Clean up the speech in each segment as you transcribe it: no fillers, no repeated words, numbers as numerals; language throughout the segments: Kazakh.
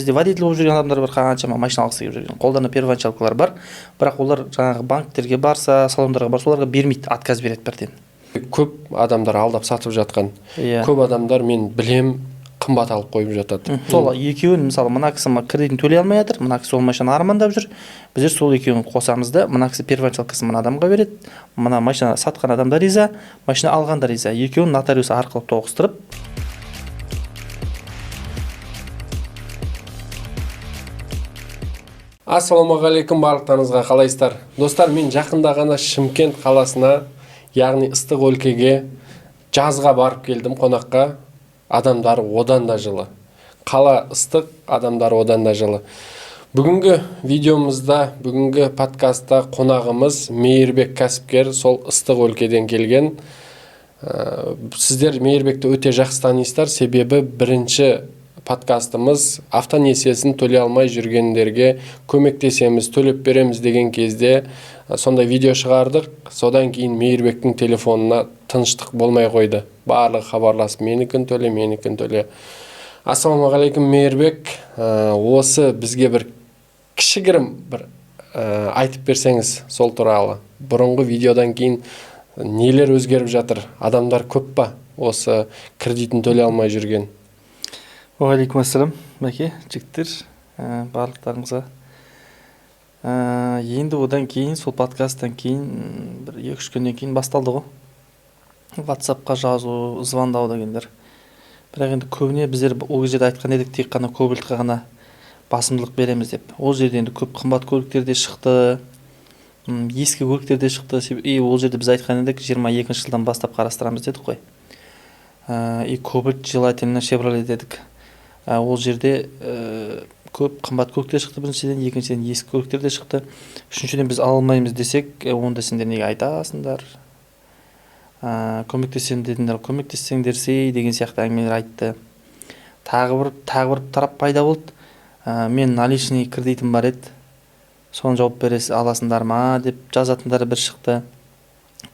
Бізде водитель болып жүрген адамдар бар, қаншама машина алғысы келіп жүрген, қолдарында первоначалкалар бар, бірақ олар жаңағы банктерге барса, салондарға барса, оларға бермейді, отказ береді бірден. Көп адамдар алдап сатып жатқан. Иә. Көп адамдар, мен білем, қымбат алып қойып жатады. Сол екеуін, мысалы, мына кісі кредитін төлей алмай жатыр, мына кісі ол машинаны армандап жүр. Біздер сол екеуін қосамыз да, мына кісі первоначалкасын мына адамға береді, мына машина сатқан адам да риза, машина алған да риза. Екеуін нотариус арқылы тоғыстырып. Ассалаумағалейкум барлықтарыңызға, қалайсыздар, достар? Мен жақында ғана Шымкент қаласына, яғни ыстық өлкеге жазға барып келдім қонаққа. Адамдары одан да жылы, қала ыстық, адамдары одан да жылы. Бүгінгі видеомызда, бүгінгі подкастта қонағымыз Мейірбек кәсіпкер, сол ыстық өлкеден келген. Сіздер Мейірбекті өте жақсы танисыздар, себебі бірінші подкастымыз автонесиесін төлей алмай жүргендерге көмектесеміз, төлеп береміз деген кезде сондай видео шығардық. Содан кейін Мейірбектің телефонына тыныштық болмай қойды, барлығы хабарласып: «Менікін төле, менікін төле». Ассалаумағалейкум, Мейірбек. Осы бізге бір кішігірім бір айтып берсеңіз сол туралы. Бұрынғы видеодан кейін нелер өзгеріп жатыр, адамдар көп па осы кредитін төлей алмай жүрген? Уағалейкум ассалам, мәке, жігіттер, барлықтарыңызға. Енді одан кейін, сол подкасттан кейін бір 2-3 күннен кейін басталды ғой ватсапқа жазу, звондау дегендер. Бірақ енді көбіне біздер ол кезде айтқан едік, тек қана Кобальтқа ғана басымдылық береміз деп. Ол жерде енді көп қымбат көліктер де шықты, ескі көліктер де шықты. И ол жерде біз айтқан едік, 22-жылдан бастап қарастырамыз дедік қой. И Кобальт, желательно Шевроле дедік. Ол жерде көп қымбат көліктер шықты біріншіден, екіншіден, ескі көліктер де шықты, үшіншіден, біз ала алмаймыз десек, онда сендер неге айтасыңдар, көмектесемін дедіңдер, көмектессеңдерсей деген сияқты әңгімелер айтты. Тағы бір тарап пайда болды. Мен наличный кредитім бар еді, соны жауап бере аласыңдар ма деп жазатындар бір шықты.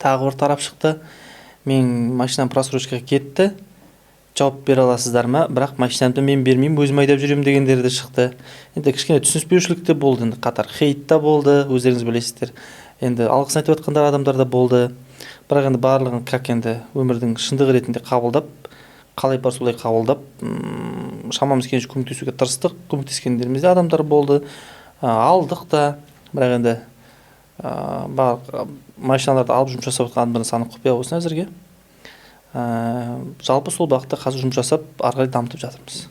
Тағы бір тарап шықты: мен машинам просрочкаға кетті, жауап бере аласыздар ма, бірақ машинамды мен бермеймін, өзім айдап жүремін дегендер де шықты. Енді кішкене түсініспеушілік те болды, енді қатар хейт та болды, өздеріңіз білесіздер. Енді алғысын айтып жатқандар адамдар да болды. Бірақ енді барлығын как енді өмірдің шындығы ретінде қабылдап, қалай бар солай қабылдап, шамамыз келгенше көмектесуге тырыстық. Көмектескендеріміз де адамдар болды, алдық та. Бірақ енді барлық машиналарды алып жұмыс жасап жатқан адамдардың саны құпия болсын әзірге. Жалпы сол бағытта қазір жұмыс жасап, ары қарай дамытып жатырмыз.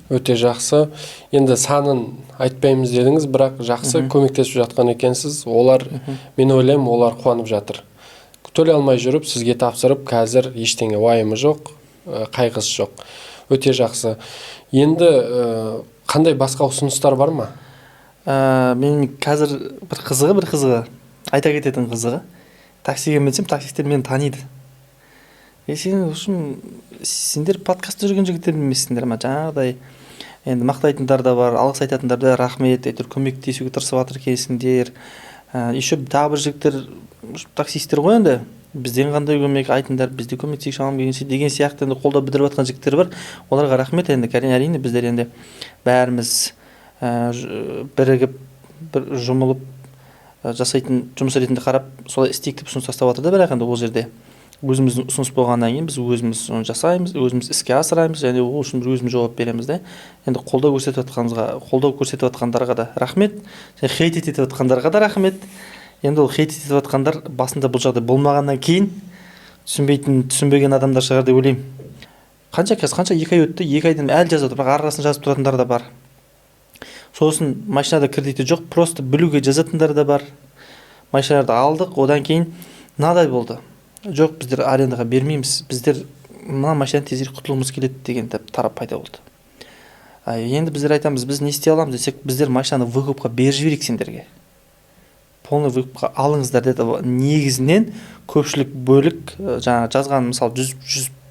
Өте жақсы. Енді санын айтпаймыз дедіңіз, бірақ жақсы көмектесіп жатқан екенсіз. Олар, мен ойлаймын, олар қуанып жатыр, төлей алмай жүріп сізге тапсырып, қазір ештеңе уайымы жоқ, қайғысы жоқ. Өте жақсы. Енді қандай басқа ұсыныстар бар ма? Мен қазір бір қызығы айта кететін қызығы, таксиге мінсем, таксисттер мені таниды. Е, сен, в общем, сендер подкастта жүрген жігіттер емессіңдер ма? Жаңағыдай енді мақтайтындар да бар, алғыс айтатындар да, рахмет, әйтеуір көмектесуге тырысып жатыр екенсіңдер. Еще тағы бір жігіттер, таксисттер ғой енді, бізден қандай көмек, айтыңдар, біз де көмектесейік шамам келгенше деген сияқты енді қолдау білдіріп жатқан жігіттер бар. Оларға рахмет. Енді әрине біздер енді бәріміз бірігіп, бір жұмылып жасайтын жұмыс ретінде қарап, солай істейік деп ұсыныс тастап жатыр да. Бірақ енді ол жерде өзіміздің ұсыныс болғаннан кейін біз өзіміз соны жасаймыз, өзіміз іске асырамыз және ол үшін біз өзіміз жауап береміз да. Енді қолдау көрсетіп жатқанымызға, қолдау көрсетіп жатқандарға да рахмет және хейт етіп жатқандарға да рахмет. Енді ол хейт етіп жатқандар басында бұл жағдай болмағаннан кейін түсінбейтін, түсінбеген адамдар шығар деп ойлаймын. Қанша қазір, қанша, 2 ай өтті, 2 айдан әлі жазып жатыр, бірақ арасын жазып тұратындар да бар. Сосын машинада кредиті жоқ, просто білуге жазатындар да бар. Машиналарды алдық, одан кейін мынадай болды: жоқ, біздер арендаға бермейміз, біздер мына машинадан тезірек құтылғымыз келеді деген тарап пайда болды. Енді біздер айтамыз, біз не істей аламыз десек, біздер машинаны выкупқа беріп жіберейік сендерге, полный выкупқа алыңыздар деді. Негізінен көпшілік бөлік, жаңағы жазған, мысалы,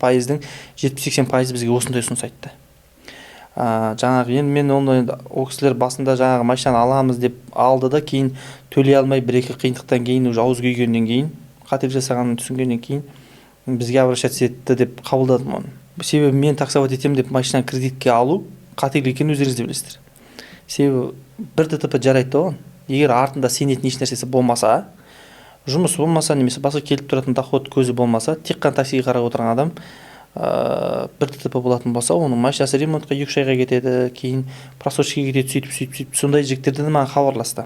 100%-дың 70-80%-ы бізге осындай ұсыныс айтты. Жаңағы енді мен оны, енді ол кісілер басында жаңағы машинаны аламыз деп алды да, кейін төлей алмай, бір екі қиындықтан кейін, уже ауыз күйгеннен кейін, қателік жасағанын түсінгеннен кейін бізге обращаться етті деп қабылдадым оны. Себебі мен таксовать етемін деп машинаны кредитке алу Қателік екенін өздеріңіз де білесіздер. Себебі бір ДТП жарайды да оған. Егер артында сенетін еш нәрсесі болмаса, жұмысы болмаса немесе басқа келіп тұратын доход көзі болмаса, тек қана таксиге қарап отырған адам бір ДТП болатын болса, оның машинасы ремонтқа 2-3 айға кетеді, кейін просрочкаға кетеді, сөйтіп сөйтіп сөйтіп сондай жігіттерден де маған хабарласты.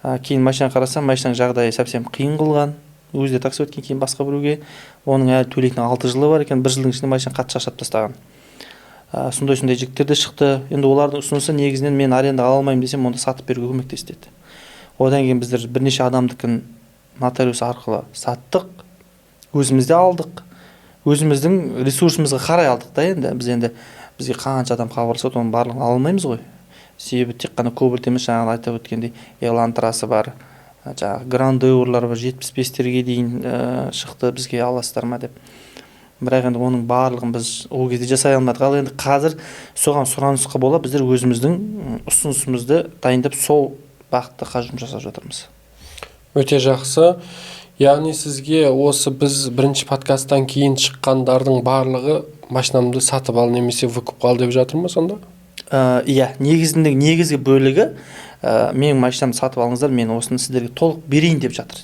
Кейін машина қарасам, машинаның жағдайы совсем қиын қылған, өзі де такси өткен, кейін басқа біреуге, оның әлі төлейтін 6 жылы бар екен, бір жылдың ішінде машина қатты шаршап тастаған. Сондай сондай жігіттер де шықты. Енді олардың ұсынысы негізінен мен арендаға ала алмаймын десем, онда сатып беруге көмектес деді. Одан кейін біздер бірнеше адамдікін нотариус арқылы саттық, өзіміз де алдық, өзіміздің ресурсымызға қарай алдық та. Енді біз енді бізге қанша адам хабарласады, оның барлығын ала алмаймыз ғой. Себебі тек қана Кобальт емес, жаңағы айтып өткендей Элантрасы бар, жаңағы Грандеурлар бар, 75-терге дейін шықты бізге, аласыздар ма деп. Бірақ енді оның барлығын біз ол кезде жасай алмадық. Ал енді қазір соған сұранысқа бола біздер өзіміздің ұсынысымызды дайындап, сол бағытта қазір жұмыс жасап жатырмыз. Өте жақсы. Яғни сізге осы біз бірінші подкасттан кейін шыққандардың барлығы машинамды сатып ал немесе выкупқа ал деп жатыр ма сонда? Иә, негізінде негізгі бөлігі менің машинамды сатып алыңыздар, мен осыны сіздерге толық берейін деп жатыр.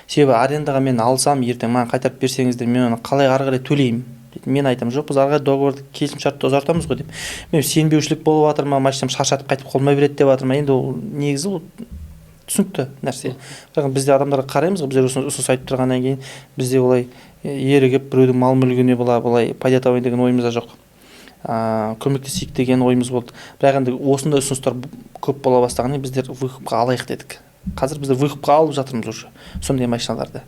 Себебі арендаға мен алсам, ертең маған қайтарып берсеңіздер, мен оны қалай ары қарай төлеймін дейді. Мен айтамын, жоқ, біз ары қарай договорды, келісімшартты ұзартамыз ғой деп. Мен сенбеушілік болып жатыр ма, машинам шаршатып қайтып қолыма береді деп жатыр ма, енді ол негізі ол түсінікті нәрсе. Бірақ біз де адамдарға қараймыз ғой, біздер ұсыныс айтып тұрғаннан кейін бізде олай ерігіп біреудің мал мүлігіне былай пайда табайын деген ойымыз да жоқ. Көмектесейік деген ойымыз болды. Бірақ енді осындай ұсыныстар көп бола бастағаннан кейін біздер выкупқа алайық дедік. Қазір біздер выкупқа алып жатырмыз уже сондай машиналарды.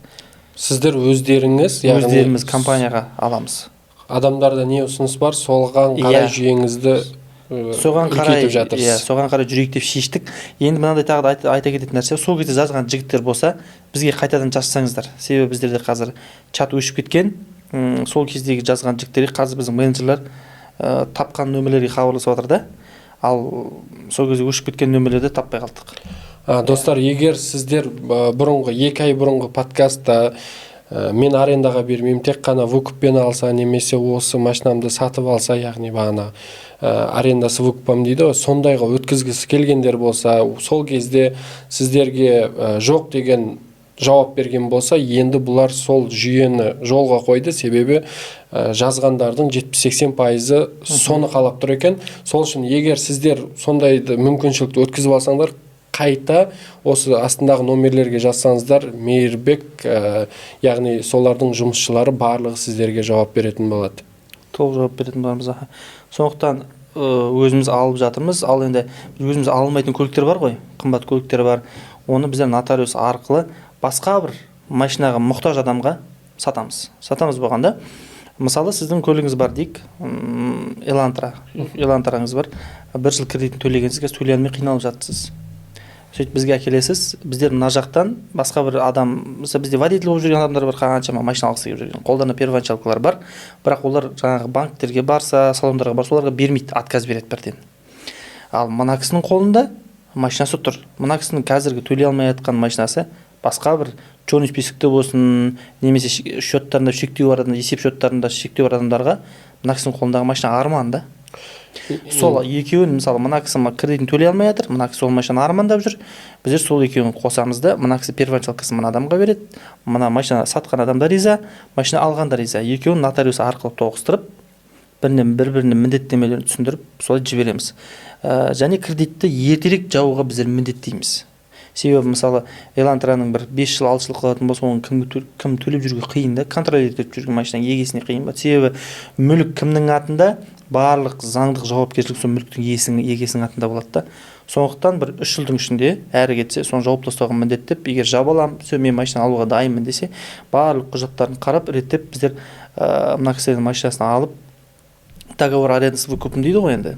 Сіздер өздеріңіз, яғни өздеріміз компанияға аламыз. Адамдарда не ұсыныс бар, соған қарай жүйеңізді соған қарай үлкейтіп жатырсыз. Иә, соған қарай жүрейік деп шештік. Енді мынандай тағы да айта кететін нәрсе, сол кезде жазған жігіттер болса, бізге қайтадан жазсаңыздар. Себебі біздерде қазір чат өшіп кеткен. Сол кездегі жазған жігіттерге қазір біздің менеджерлер тапқан нөмірлерге хабарласып жатыр да. Ал сол кезде өшіп кеткен нөмірлерді таппай қалдық. Достар, егер сіздер бұрынғы 2 ай бұрынғы подкастта мен арендаға бермеймін, тек қана выкуппен алса немесе осы машинамды сатып алса, яғни бағана арендасы выкупам дейді ғой, сондайға өткізгісі келгендер болса, сол кезде сіздерге жоқ деген жауап берген болса, енді бұлар сол жүйені жолға қойды. Себебі жазғандардың жетпіс-сексен пайызы соны қалап тұр екен. Сол үшін егер сіздер сондайды мүмкіншілікті өткізіп алсаңдар, қайта осы астындағы номерлерге жазсаңыздар, Мейірбек, яғни солардың жұмысшылары барлығы сіздерге жауап беретін болады. Толық жауап беретін боламыз. Сондықтан өзіміз алып жатырмыз. Ал енді өзіміз ала алмайтын көліктер бар ғой, қымбат көліктер бар. Оны біздер нотариус арқылы басқа бір машинаға мұқтаж адамға сатамыз. Сатамыз болғанда, мысалы, сіздің көлігіңіз бар дейік, Элантра, Элантраңыз бар. Бір жыл кредитін төлегенсіз, қазір төлей алмай қиналып жатсыз. Сөйтіп бізге әкелесіз, біздер мына жақтан басқа бір адам, мысалы, бізде водитель болып жүрген адамдар бар, қаншама машина алғысы келіп жүрген, қолдарында первоначалкалар бар, бірақ олар жаңағы банктерге барса, салондарға барса, оларға бермейді, отказ береді бірден. Ал мына кісінің қолында машинасы тұр. Мына кісінің қазіргі төлей алмай жатқан машинасы басқа бір черный списокте болсын, немесе счеттарында шектеу бар адамдар, есеп счеттарында шектеу бар адамдарға мына кісінің қолындағы машина арман да. Сол екеуін, мысалы, мына кісі кредитін төлей алмай жатыр, мына кісі ол машинаны армандап жүр. Біздер сол екеуін қосамыз да, мына кісі первоначалкасын мына адамға береді, мына машина сатқан адам да риза, машина алған да риза. Екеуін нотариус арқылы тоғыстырып, бір-біріне міндеттемелерін түсіндіріп, солай жібереміз. Және кредитті ертерек жабуға біздер міндеттейміз. Себебі, мысалы, Элантраның бір 5 жыл, 6 жыл қалатын болса, оны кім төлеп жүруге қиын да, контроль етіп жүрген машинаның егесіне қиын ба. Себебі мүлік кімнің атында, барлық заңдық жауапкершілік сол мүліктің егесінің атында болады да. Сондықтан бір 3 жылдың ішінде әрі кетсе, соны жауып тастауға міндеттеп, егер жаба аламын, все, мен машина алуға дайынмын десе, барлық құжаттарын қарап, реттеп, біздер мына кісілердің машинасын алып, договор аренды с выкупом дейді ғой енді.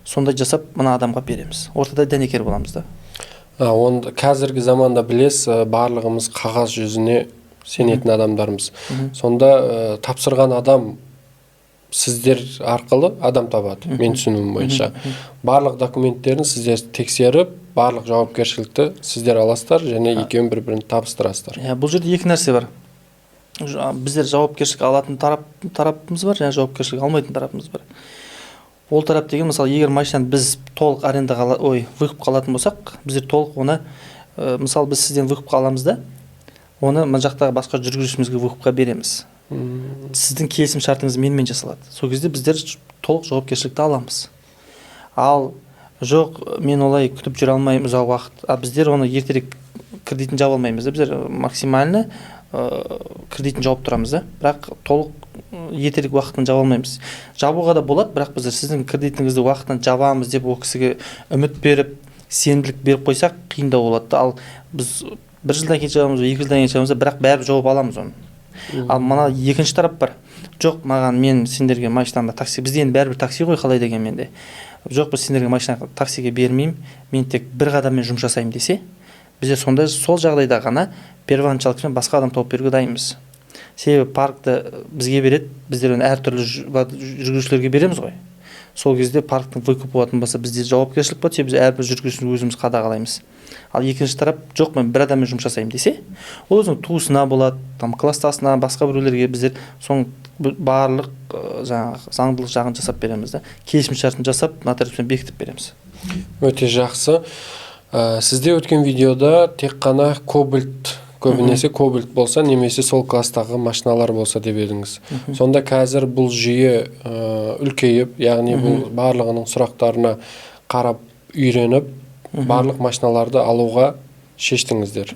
Сондай жасап мына адамға береміз. Ортада дәнекер боламыз да. Онда қазіргі заманда білесіз, барлығымыз қағаз жүзіне сенетін адамдармыз. Сонда тапсырған адам сіздер арқылы адам табады, мен түсінуім бойынша. Барлық документтерін сіздер тексеріп, барлық жауапкершілікті сіздер аласыздар және екеуін бір-бірін табыстырасыздар. Иә, бұл жерде екі нәрсе бар. Біздер жауапкершілік алатын тарапымыз бар және жауапкершілік алмайтын тарапымыз бар. Ол тарап деген, мысалы, егер машинаны біз толық арендаға ой, выкупқа алатын болсақ, біздер толық оны, мысалы, біз сізден выкупқа аламыз да, оны мына жақтағы басқа жүргізушімізге выкупқа береміз. Сіздің келісім шартыңыз менімен жасалады. Сол кезде біздер толық жауапкершілікті аламыз. Ал жоқ, мен олай күтіп жүре алмаймын ұзақ уақыт, а біздер оны ертерек кредитін жаба алмаймыз да, біздер максимально кредитін жауып тұрамыз да, бірақ толық ертерек уақытын жаба алмаймыз. Жабуға да болады, бірақ біздер сіздің кредитіңізді уақытынан жабамыз деп ол кісіге үміт беріп, сенімділік беріп қойсақ, қиындау болады да. Ал біз бір жылдан кейін жабамыз ба, 2 жылдан кейін жабамыз ба, бірақ бәрібір жауып аламыз оны. Ал мына екінші тарап бар: жоқ, маған, мен сендерге машинамды такси, бізде енді бәрібір такси ғой қалай дегенмен де, жоқ, біз сендерге машина таксиге бермеймін, мен тек бір қадаммен жұмыс жасаймын десе, бізде сонда сол жағдайда ғана первоначалкамен басқа адам тауып беруге дайынбыз. Себебі паркті бізге береді, біздер оны әртүрлі жүргізушілерге береміз ғой. Сол кезде парктің выкуп болатын болса, бізде жауапкершілік болады, себебі біз әрбір жүргізушіні өзіміз қадағалаймыз. Ал екінші тарап: жоқ, мен бір адаммен жұмыс жасаймын десе, ол өзінің туысына болады, там, класстасына, басқа біреулерге. Біздер соның барлық жаңағы заңдылық жағын жасап береміз да, келісімшартын жасап, нотариуспен бекітіп береміз. Өте жақсы. Сізде өткен видеода тек қана Кобальт, көбінесе Кобальт болса немесе сол класстағы машиналар болса деп едіңіз. Сонда қазір бұл жүйе үлкейіп, яғни бұл барлығының сұрақтарына қарап, үйреніп, барлық машиналарды алуға шештіңіздер,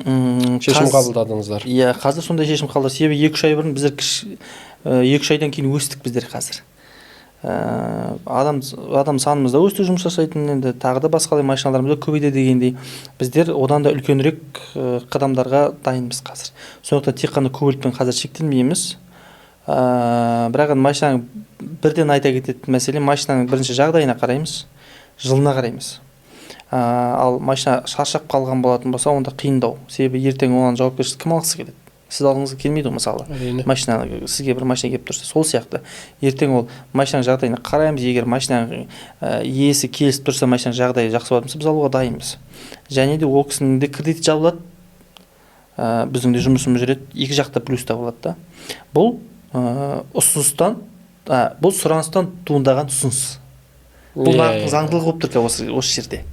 шешім қабылдадыңыздар. Иә, қазір сондай шешім қабылдадық. Себебі 2-3 ай бұрын біздер 2-3 айдан кейін өстік. Біздер қазір адам санымыз да өсті жұмыс жасайтын, енді тағы да басқалай машиналарымыз да көбейді дегендей, біздер одан да үлкенірек қадамдарға дайынбыз қазір. Сондықтан тек қана Кобальтпен қазір шектелмейміз. Бірақ енді машинаның, бірден айта кететін мәселе, машинаның бірінші жағдайына қараймыз, жылына қараймыз. Ал машина шаршап қалған болатын болса, онда қиындау, себебі ертең оған жауапкершілік кім алғысы келеді? Сіз алғыңыз келмейді ғой, мысалы. Әрине. Машинаны, сізге бір машина келіп тұрса, сол сияқты ертең ол машинаның жағдайына қараймыз. Егер машинаның иесі келісіп тұрса, машинаның жағдайы жақсы болатын болса, біз алуға дайынбыз. Және де ол кісінің де кредиті жабылады, біздің де жұмысымыз жүреді, екі жақта плюста болады да. Бұл ұсыныстан, бұл сұраныстан туындаған ұсыныс. Бұл нарықтың заңдылығы болып тұр қазір осы жерде.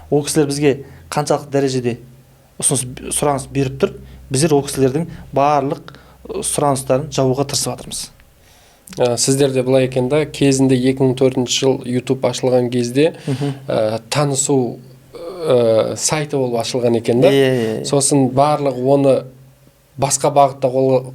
Ол кісілер бізге қаншалықты дәрежеде ұсыныс, сұраныс беріп тұр, біздер ол кісілердің барлық сұраныстарын жабуға тырысып жатырмыз. Сіздерде былай екен да: кезінде 2004 жыл YouTube ашылған кезде танысу сайты болып ашылған екен да. иә иә, иә. Сосын барлығы оны басқа бағытта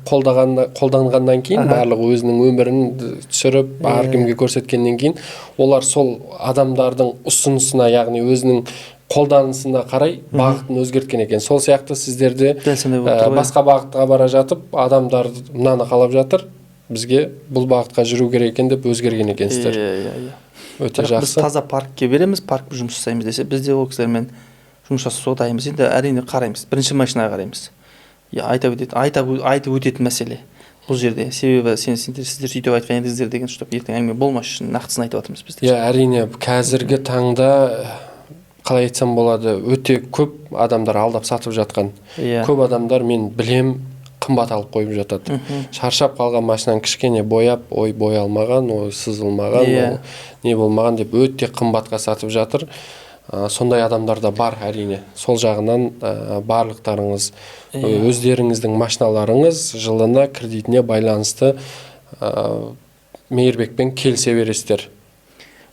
қолданғаннан кейін, барлығы өзінің өмірін түсіріп, әркімге көрсеткеннен кейін, олар сол адамдардың ұсынысына, яғни өзінің қолданысына қарай бағытын өзгерткен екен. Сол сияқты сіздерде Дәл сондай болып тұр ғой. басқа бағытқа бара жатып, адамдар мынаны қалап жатыр, бізге бұл бағытқа жүру керек екен деп өзгерген екенсіздер. иә иә иә Өте Бірақ біз жақсы. таза паркке береміз, паркпен жұмыс жасаймыз десе, біз де ол кісілермен жұмыс жасауға дайынбыз. Енді, әрине, қараймыз, бірінші машинаға қараймыз. Иә, айтып өтетін мәселе бұл жерде, себебі сендер, сіздер сөйтіп айтқан едіңіздер деген, чтобы ертең әңгіме болмас үшін нақтысын айтып жатырмыз біздер. Иә, әрине, қазіргі таңда, қалай айтсам болады, өте көп адамдар алдап сатып жатқан. Көп адамдар, мен білем, қымбат алып қойып жатады. Шаршап қалған машинаны кішкене бояп, ой, боялмаған, ой, сызылмаған, ол не болмаған деп өте қымбатқа сатып жатыр. Сондай адамдар да бар, әрине. Сол жағынан барлықтарыңыз өздеріңіздің машиналарыңыз жылына, кредитіне байланысты Мейірбекпен келісе бересіздер.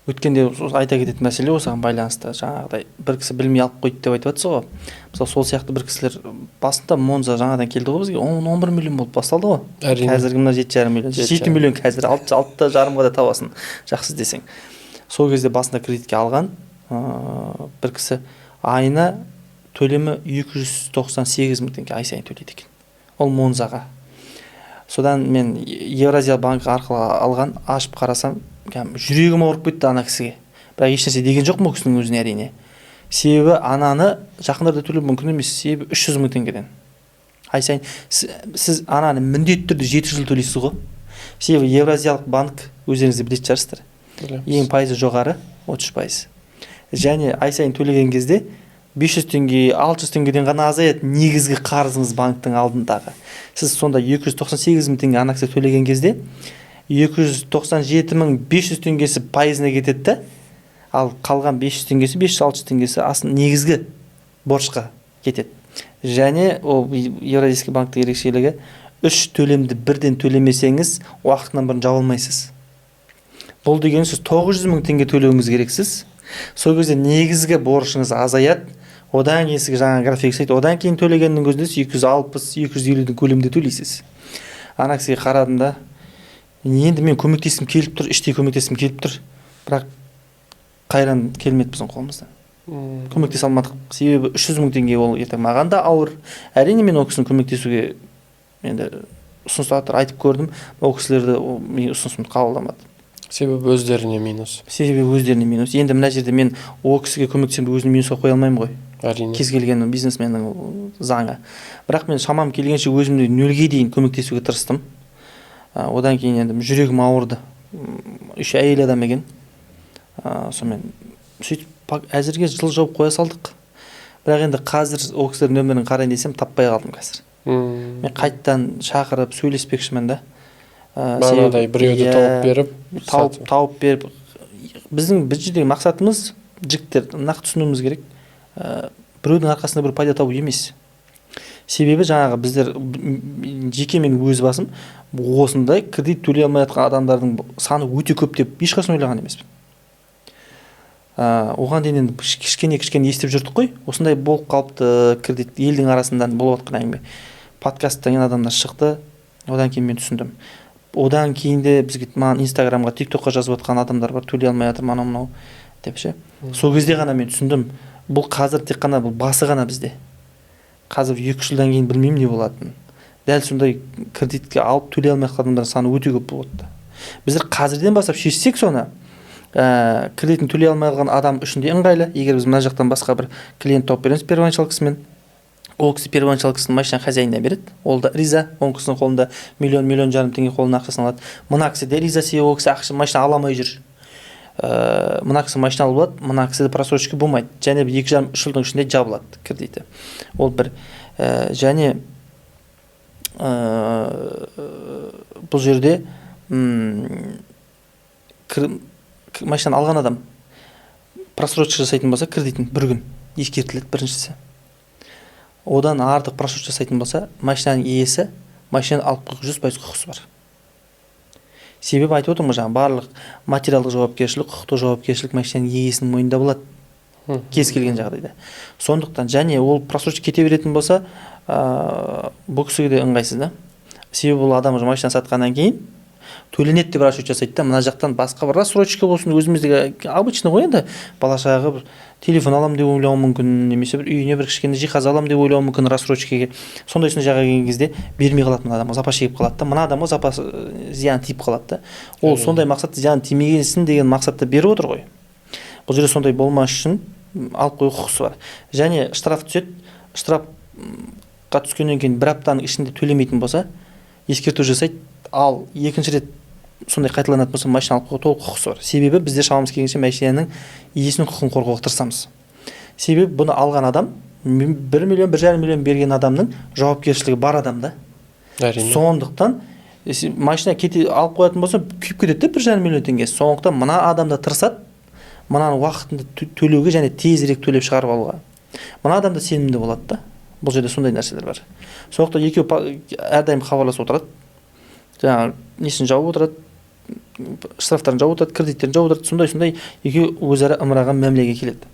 Өткенде айта кететін мәселе, осыған байланысты, жаңағыдай бір кісі білмей алып қойды деп айтып жатсыз ғой. Мысалы, сол сияқты бір кісілер басында Монза жаңадан келді ғой бізге, 10-11 миллион болып басталды ғой. Қазіргі мына 7,5 миллион. Жеті жеті жарым. миллион қазір, 6, 6,5-ға да табасың жақсы десең. Сол кезде басында кредитке алған бір кісі айына төлемі 298 мың теңге ай сайын төлейді екен ол Монзаға. Содан мен Евразия банкі арқылы алған, ашып қарасам, кәдімгі жүрегім ауырып кетті ана кісіге. Бірақ ешнәрсе деген жоқпын ол кісінің өзіне, әрине. Себебі ананы жақындарда төлеу мүмкін емес, себебі 300 мың теңгеден ай сайын сіз ананы міндетті түрде 7 жыл төлейсіз ғой. Себебі Евразиялық банк, өздеріңіз де білетін шығарсыздар, ең пайызы жоғары, 33%. Және ай сайын төлеген кезде 500 теңге, 600 теңгеден ғана азаяды негізгі қарызыңыз банктің алдындағы. Сіз сонда 298 мың теңге ана кісі төлеген кезде 297 500 теңгесі пайызына кетеді да, ал қалған 500 теңгесі, 500-600 теңгесі астын негізгі борышқа кетеді. Және ол Евразийский банктің ерекшелігі: үш төлемді бірден төлемесеңіз, уақытынан бұрын жаба алмайсыз. Бұл деген сіз 900 мың теңге төлеуіңіз керексіз. Сол кезде негізгі борышыңыз азаяды. Одан кейін сізге жаңа график жасайды. Одан кейін төлегеннің өзінде сіз 260, 250-дің көлемінде төлейсіз. Ана кісіге қарадым да, енді мен көмектескім келіп тұр, іштей көмектескім келіп тұр, бірақ қайран келмеді біздің қолымыздан, көмектесе алмадық. Себебі 300 мың теңге ол ертең маған да ауыр. Әрине, мен ол кісіні көмектесуге енді ұсыныстар айтып көрдім. Ол кісілер де менің ұсынысымды қабылдамады. Себебі өздеріне минус. Себебі өздеріне минус. Енді мына жерде мен ол кісіге көмектесем, өзім минусқа қоя алмаймын ғой. Әрине. Кез келген бизнесменнің ол заңы. Бірақ мен шамам келгенше өзімде нөлге дейін көмектесуге тырыстым. Одан кейін енді жүрегім ауырды. Еще әйел адам екен. Сонымен сөйтіп әзірге жыл жауып қоя салдық. Бірақ енді қазір ол кісілердің нөмірін қарайын десем, таппай қалдым қазір. Мен қайтадан шақырып сөйлеспекшімін да. Бағанағыдай біреуді тауып беріп тауып сатып. Тауып беріп, біздің бұл жердегі мақсатымыз, жігіттер, нақты түсінуіміз керек, біреудің арқасында бір пайда табу емес. Себебі жаңағы біздер жеке мен өз басым осындай кредит төлей алмай жатқан адамдардың саны өте көп деп ешқашан ойлаған емеспін. Оған дейін енді кішкене кішкене естіп жүрдік қой, осындай болып қалыпты кредит, елдің арасында болып жатқан әңгіме. Подкаст деген адамдар шықты, одан кейін мен түсіндім. Одан кейін де бізге, маған Инстаграмға, Тик Токқа жазып жатқан адамдар бар, төлей алмай жатырмын, анау мынау деп ше. Сол кезде ғана мен түсіндім, бұл қазір тек қана бұл басы ғана бізде. Қазір 2-3 жылдан кейін білмеймін не болатынын. Дәл сондай кредитке алып төлей алмай қалған адамдар саны өте көп болады. Біздер қазірден бастап шешсек соны, кредитін төлей алмай қалған адам үшін де ыңғайлы. Егер біз мына жақтан басқа бір клиент тауып береміз первоначалкасымен, ол кісі первоначалкасын машина хозяинына береді, ол да риза, ол кісінің қолында миллион, миллион жарым теңге қолына ақшасын алады. Мына кісі де риза, себебі ол кісі ақша, машина ала алмай жүр. Мына кісі машина алып алады, мына кісіде просрочка болмайды және бір 2,5-3 жылдың ішінде жабылады кредиті. Ол бір. Және бұл жерде машинаны алған адам просрочка жасайтын болса, кредитін бір күн ескертіледі біріншісі. Одан артық просрочка жасайтын болса, машинаның иесі машинаны алып қоюға 100% құқысы бар. Себебі айтып отырмын ғой, жаңағы барлық материалдық жауапкершілік, құқықтық жауапкершілік машинаның иесінің мойнында болады кез келген жағдайда. Сондықтан және ол просрочка кете беретін болса, бұл кісіге де ыңғайсыз да. Себебі бұл адам уже машина сатқаннан кейін төленеді деп расчет жасайды да, мына жақтан басқа бір рассрочка болсын, өзіміздегі обычный ғой енді, бала шаға бір телефон аламын деп ойлауы мүмкін немесе бір үйіне бір кішкене жиһаз аламын деп ойлауы мүмкін рассрочкаге. Сондай сондай жағдайға келген кезде бермей қалады, мына адамға запас шегіп қалады да, мына адамға запас зиян тиіп қалады да. Ол сондай мақсат, зиян тимегенсін деген мақсатта беріп отыр ғой. Бұл жерде сондай болмас үшін алып қою құқысы бар. Және штраф түседі. Штрафқа түскеннен кейін бір аптаның ішінде төлемейтін болса, ескерту жасайды. Ал екінші рет сондай қайталанатын болса, машина алып қоюға толық құқысы бар. Себебі біздер шамамыз келгенше машинаның иесінің құқығын қорғауға тырысамыз. Себебі бұны алған адам, 1 миллион, 1,5 миллион берген адамның жауапкершілігі бар адам да. Сондықтан машина кете алып қоятын болса, күйіп кетеді да 1,5 миллион теңге. Сондықтан мына адам да тырысады мынаны уақытында төлеуге және тезірек төлеп шығарып алуға. Мына адам да сенімді болады да. Бұл жерде сондай нәрселер бар. Сондықтан екеуі әрдайым хабарласып отырады, жаңағы несін жауып отырады, штрафтарын жауып отырады, кредиттерін жауып отырады. Сондай сондай екеуі өзара ымыраға, мәмілеге келеді.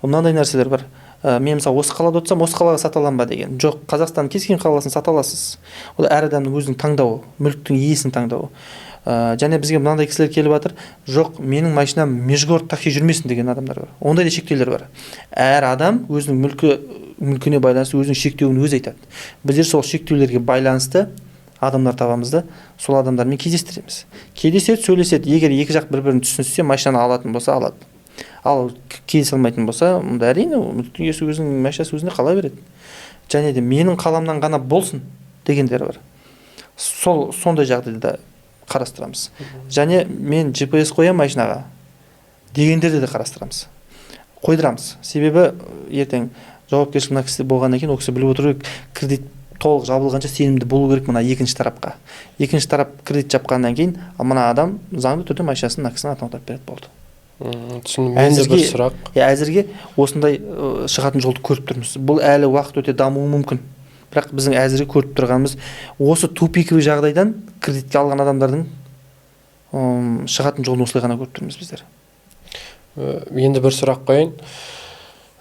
Мынандай нәрселер бар. Мен мысалы осы қалада отырсам, осы қалаға сата аламын ба деген. Жоқ, Қазақстанның кез келген қаласын сата аласыз. Ол әр адамның өзінің таңдауы, мүліктің иесінің таңдауы. Және бізге мынандай кісілер келіп жатыр: жоқ, менің машинам межгород такси жүрмесін деген адамдар бар. Ондай да шектеулер бар. Әр адам өзінің мүлкіне байланысты өзінің шектеуін өзі айтады. Біздер сол шектеулерге байланысты адамдар табамыз да, сол адамдармен кездестіреміз. Кездеседі, сөйлеседі. Егер екі жақ бір бірін түсініссе, машинаны алатын болса, алады. Ал келісе алмайтын болса, онда әрине мүліктің иесі өзінің машинасы өзіне қала береді. Және де менің қаламнан ғана болсын дегендер бар. Сол сондай жағдайда қарастырамыз. Және мен GPS қоямын машинаға дегендерді де қарастырамыз, қойдырамыз. Себебі ертең жауапкершілік мына кісіде болғаннан кейін, ол кісі біліп отыру керек кредит. Толық жабылғанша сенімді болу керек мына екінші тарапқа. Екінші тарап кредит жапқаннан кейін, ал мына адам заңды түрде машинасын мына кісінің атына аударып береді, болды. Түсіндім. Енді бір сұрақ. Иә, әзірге осындай шығатын жолды көріп тұрмыз. Бұл әлі уақыт өте дамуы мүмкін, бірақ біздің әзірге көріп тұрғанымыз осы тупиковый жағдайдан кредитке алған адамдардың шығатын жолын осылай ғана көріп тұрмыз біздер. Енді бір сұрақ қояйын.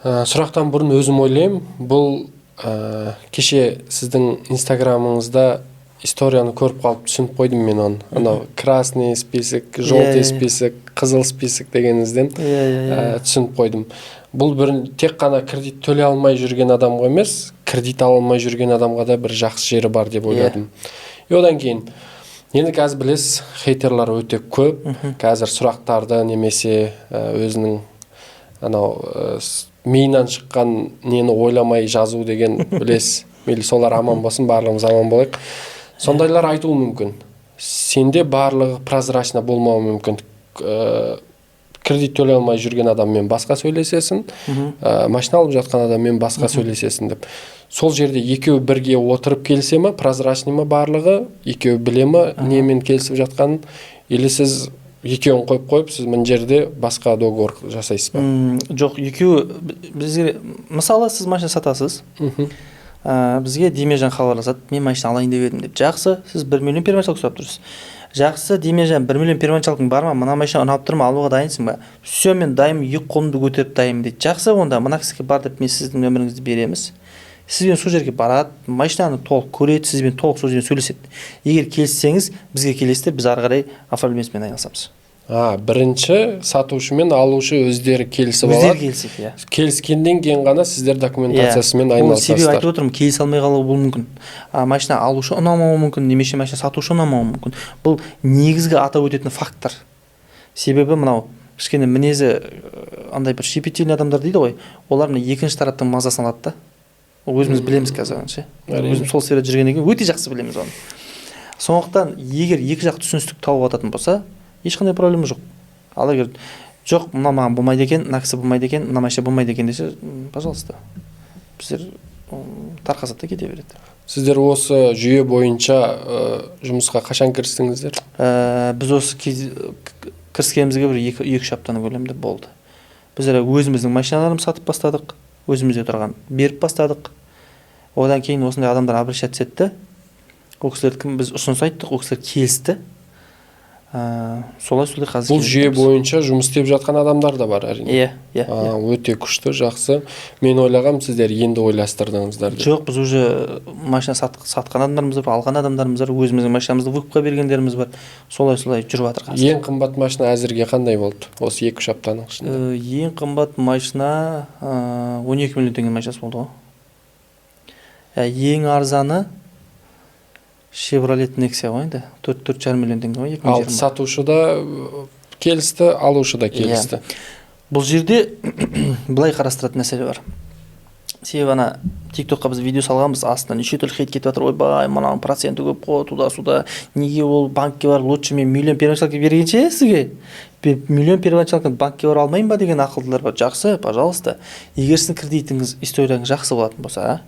Сұрақтан бұрын өзім ойлаймын, бұл кеше сіздің инстаграмыңызда историяны көріп қалып, түсініп қойдым мен оны. Анау красный список, желтый Иә, иә, иә. список, қызыл список дегеніңізден иә иә иә түсініп қойдым. Бұл бір тек қана кредит төлей алмай жүрген адамға емес, кредит ала алмай жүрген адамға да бір жақсы жері бар деп ойладым. И одан кейін енді қазір білесіз, хейтерлар өте көп. Қазір сұрақтарды немесе өзінің анау миынан шыққан нені ойламай жазу деген білесіз. Мейлі, солар аман болсын, барлығымыз аман болайық. Сондайлар айтуы мүмкін, сенде барлығы прозрачно болмауы мүмкін. Кредит төлей алмай жүрген адаммен басқа сөйлесесің, машина алып жатқан адаммен басқа сөйлесесің деп. Сол жерде екеуі бірге отырып келісе ма, прозрачный ма барлығы, екеуі біле ма немен келісіп жатқанын, или сіз екеуін қойып қойып, сіз мына жерде басқа договор жасайсыз ба? Жоқ, екеуі бізге, мысалы, сіз машина сатасыз, бізге Демежан хабарласады: «Мен машина алайын деп едім», – деп. Жақсы, сіз 1 миллион первоначалка сұрап тұрсыз. Жақсы, Демежан, 1 миллион первоначалкаң бар ма? Мына машина ұнап тұр ма? Алуға дайынсың ба? «Все, мен дайынмын, екі қолымды көтеріп дайынмын», – дейді. Жақсы, онда мына кісіге бар деп мен сіздің нөміріңізді береміз. Сізбен сол жерге барады, машинаны толық көреді, сізбен толық сол жерде сөйлеседі. Егер келіссеңіз, бізге келесіздер, біз ары қарай оформлениесімен айналысамыз. А, бірінші сатушы мен алушы өздері келісіп Өздері алады. келіседі, иә. Келіскеннен кейін ғана сіздер документациясымен Ол себебі айналысасыздар. айтып отырмын, келісе алмай қалуы болуы мүмкін. Машина алушы ұнамауы мүмкін немесе машина сатушы ұнамауы мүмкін. Бұл негізгі атап өтетін фактор. Себебі мынау кішкене мінезі андай бір щепетильный адамдар дейді ғой, олар мына екінші тараптың мазасын алады да. Ол өзіміз білеміз қазір оны ше. Өзім сол сферада жүргеннен кейін өте жақсы білеміз оны. Сондықтан егер екі жақ түсіністік тауып жататын болса, ешқандай проблема жоқ. Ал егер жоқ, мына маған болмайды екен, мына кісі болмайды екен, мына машина болмайды екен десе, пожалуйста, біздер тарқасады да кете береді. Сіздер осы жүйе бойынша жұмысқа қашан кірістіңіздер? Біз осы кіріскенімізге бір 2-3 аптаның көлемінде болды. Біздер өзіміздің машиналарымызды сатып бастадық, өзімізде тұрған беріп бастадық. Одан кейін осындай адамдар обращаться етті. Ол кісілер кім, біз ұсыныс айттық, ол кісілер келісті. Солай қазір Бұл келіп жүйе жатырмыз. бойынша жұмыс істеп жатқан адамдар да бар, әрине. Иә. А, өте күшті, жақсы. Мен ойлағам, сіздер енді ойластырдыңыздар деп. Жоқ, біз уже машина сатқан адамдарымыз бар, алған адамдарымыз бар, өзіміздің машинамызды выкупқа бергендеріміз бар. Солай жүріп жатыр қазір. Ең қымбат машина әзірге қандай болды осы 2-3 аптаның ішінде? Ең қымбат машина 12 миллион теңге машинасы болды ғой. Ең арзаны Chevrolet Nexia ғой енді. 4-4,5 миллион теңге ғой, екі мың Ал жиырма. сатушы да келісті, алушы да келісті. Бұл жерде былай қарастыратын мәселе бар. Себебі ана тиктокқа біз видео салғанбыз, астынан неше түрлі хейт кетіп жатыр: «Ойбай, мынаның проценті көп қой, туда сюда неге ол банкке барып, лучше мен миллион первоначалка бергенше сізге миллион первоначалканы банкке барып алмаймын ба?» – деген ақылдылар бар. Жақсы, пожалуйста, егер сіздің кредитіңіз, историяңыз жақсы болатын болса,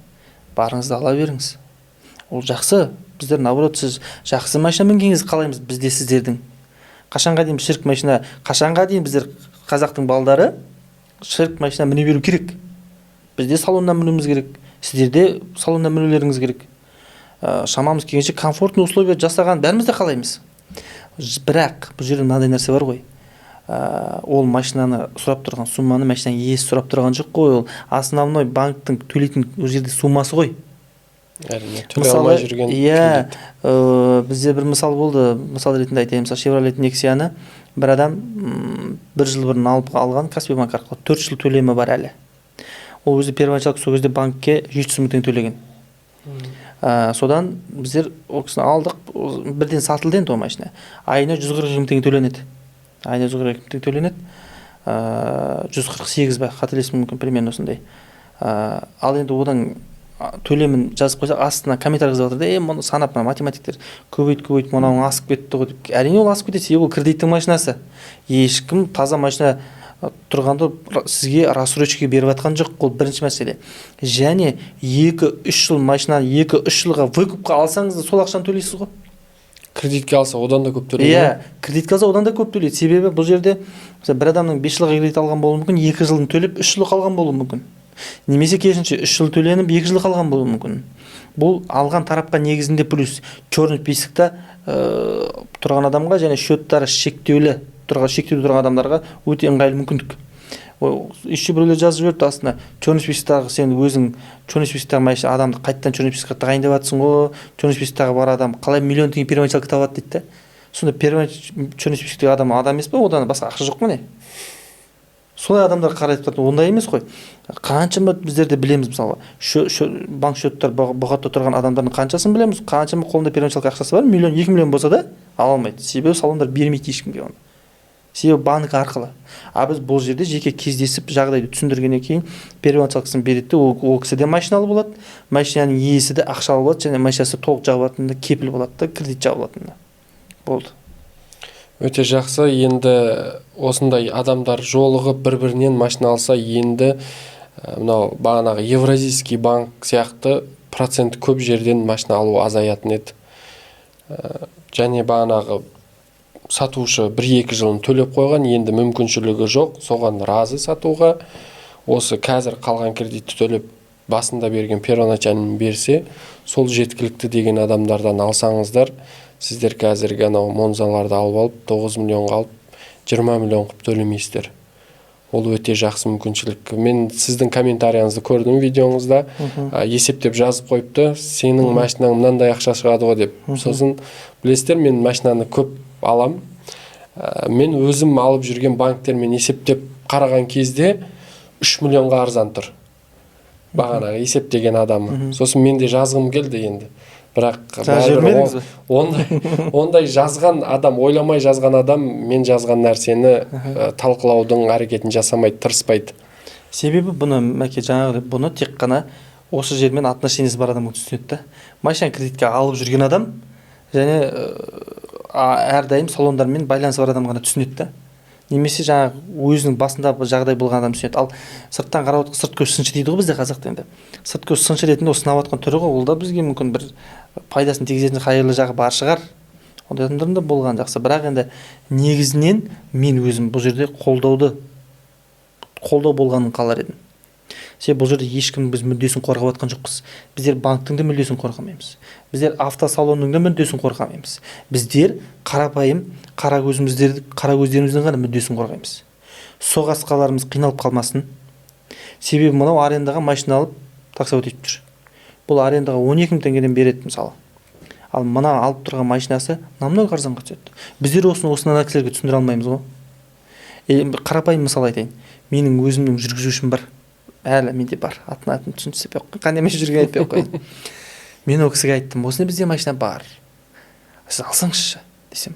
барыңыз да ала беріңіз, ол жақсы. Біздер наоборот сіз жақсы машина мінгеніңізді қалаймыз. Бізде сіздердің қашанға дейін шірік машина, қашанға дейін біздер, қазақтың балдары, шірік машина міне беру керек? Бізде салоннан мінуіміз керек, сіздер де салоннан мінулеріңіз керек. Шамамыз келгенше комфортный условия жасаған бәріміз де қалаймыз. Бірақ бұл жерде мынандай нәрсе бар ғой. Ол машинаны сұрап тұрған сумманы машинаның иесі сұрап тұрған жоқ қой, ол основной банктің төлейтін ол жерде суммасы ғой. Әрине, төлей алмай жүрген Иә. кредит. Бізде бір мысал болды, мысал ретінде айтайын. Мысалы, Chevrolet Nexia-ны бір адам бір жыл бұрын алып алған Каспий банк арқылы, 4 жыл төлемі бар әлі. Ол өзі первоначалка сол кезде банкке 700 мың теңге төлеген. Содан біздер ол кісіні алдық, ол бірден сатылды енді ол машина. Айына 142 мың теңге төленеді, айына 142 мың теңге төленеді, 148 ба, қателесуім мүмкін, примерно осындай. Ал енді одан төлемін жазып қойсақ, астына комментарий жазып жатыр да: «Е, мұны санап мына математиктер көбейт, көбейт, мынауың асып кетті ғой», – деп. Әрине, ол асып кетеді, себебі ол кредиттің машинасы. Ешкім таза машина Тұрғанда сізге рассрочка беріп жатқан жоқ, ол бірінші мәселе. Және 2-3 жыл машинаны 2-3 жылға выкупқа алсаңыз да, сол ақшаны төлейсіз ғой. Кредитке алса, одан да көп төлейді. Иә, кредитке алса, одан да көп төлейді. Себебі бұл жерде, мысалы, бір адамның 5 жылға кредит алған болуы мүмкін, 2 жылын төлеп, 3 жыл қалған болуы мүмкін немесе керісінше, 3 жыл төленіп, 2 жыл қалған болуы мүмкін. Бұл алған тарапқа негізінде плюс. Черный списокта тұрған адамға және счеттары шектеулі тұрған адамдарға өте ыңғайлы мүмкіндік. Еще біреулер жазып жіберіпті астына: черный списоктағы, сен өзің черный списоктағы машина адамды қайтадан черный списокқа тағайындап жатрсың ғой, черный списоктағы бар адам қалай миллион теңге первоначалка табады дейді да. Сонда черный списоктегі адам адам емес па? Одан басқа ақша жоқ па, не? Солай адамдар қарайды тұрады. Ондай емес қой. Қаншама біздер де білеміз, мысалы, банк счеттар бұғатта тұрған адамдардың қаншасын білеміз, қаншама қолында первоначалка ақшасы бар, миллион, 2 миллион болса да ала алмайды. Себебі салондар бермейді ешкімге оны, себебі банк арқылы. А біз бұл жерде жеке кездесіп, жағдайды түсіндіргеннен кейін первоначалкасын береді де, ол кісі де машиналы болады, машинаның иесі де ақшалы болады және машинасы толық жабылатынына кепіл болады да, кредит жабылатынына болды. Өте жақсы. Енді осындай адамдар жолығып, бір бірінен машина алса, енді мынау бағанағы Евразийский банк сияқты процент көп жерден машина алу азаятын еді. Және бағанағы сатушы 1-2 жылын төлеп қойған, енді мүмкіншілігі жоқ, соған разы сатуға. Осы қазір қалған кредитті төлеп, басында берген первоначальный берсе, сол жеткілікті деген адамдардан алсаңыздар, сіздер қазіргі анау Монзаларды алып алып, 9 миллионға алып, 20 миллион қылып төлемейсіздер. Ол өте жақсы мүмкіншілік. Мен сіздің комментарияңызды көрдім видеоңызда. Есептеп жазып қойыпты, сенің машинаң мынандай ақша шығады ғой деп. Сосын білесіздер, мен машинаны көп алам. Мен өзім алып жүрген банктермен есептеп қараған кезде 3 миллионға арзан тұр бағанағы есептеген адамы. Сосын мен де жазғым келді енді, бірақ Жазып бәрібір жібермедіңіз бе? Ондай жазған адам, ойламай жазған адам мен жазған нәрсені талқылаудың әрекетін жасамайды, тырыспайды. Себебі бұны, мәке, жаңағыдай, бұны тек қана осы жермен отношениесі бар адам түсінеді да. Машина кредитке алып жүрген адам және әрдайым салондармен байланысы бар адам ғана түсінеді да, немесе жаңағы өзінің басында бір жағдай болған адам түсінеді. Ал сырттан қарап отқан, сырт көз сыншы дейді ғой бізде қазақта, енді сырт көз сыншы ретінде ол сынап жатқан түрі ғой. Ол да бізге мүмкін бір пайдасын тигізетін қайырлы жағы бар шығар, ондай адамдардың да болған жақсы. Бірақ енді негізінен мен өзім бұл жерде қолдау болғанын қалар едім. Себебі бұл жерде ешкім біз мүддесін қорғап жатқан жоқпыз. Біздер банктің де мүддесін қорғамаймыз, біздер автосалонның да мүддесін қорғамаймыз, біздер қарапайым қара көздеріміздің ғана мүддесін қорғаймыз. Соқасқаларымыз қиналып қалмасын. Себебі мынау арендаға машина алып, таксовать етіп жүр. Бұл арендаға 12 мың теңгеден береді, мысалы. Ал мына алып тұрған машинасы намного арзанға түседі. Біздер осыны ана кісілерге түсіндіре алмаймыз ғой. Қарапайым мысал айтайын. Менің өзімнің жүргізушім бар, әлі менде бар, атын түсінсеп, қандай машина жүргенін айтпай ақ қояйын. Мен ол кісіге айттым: осындай бізде машина бар, сіз алсаңызшы десем,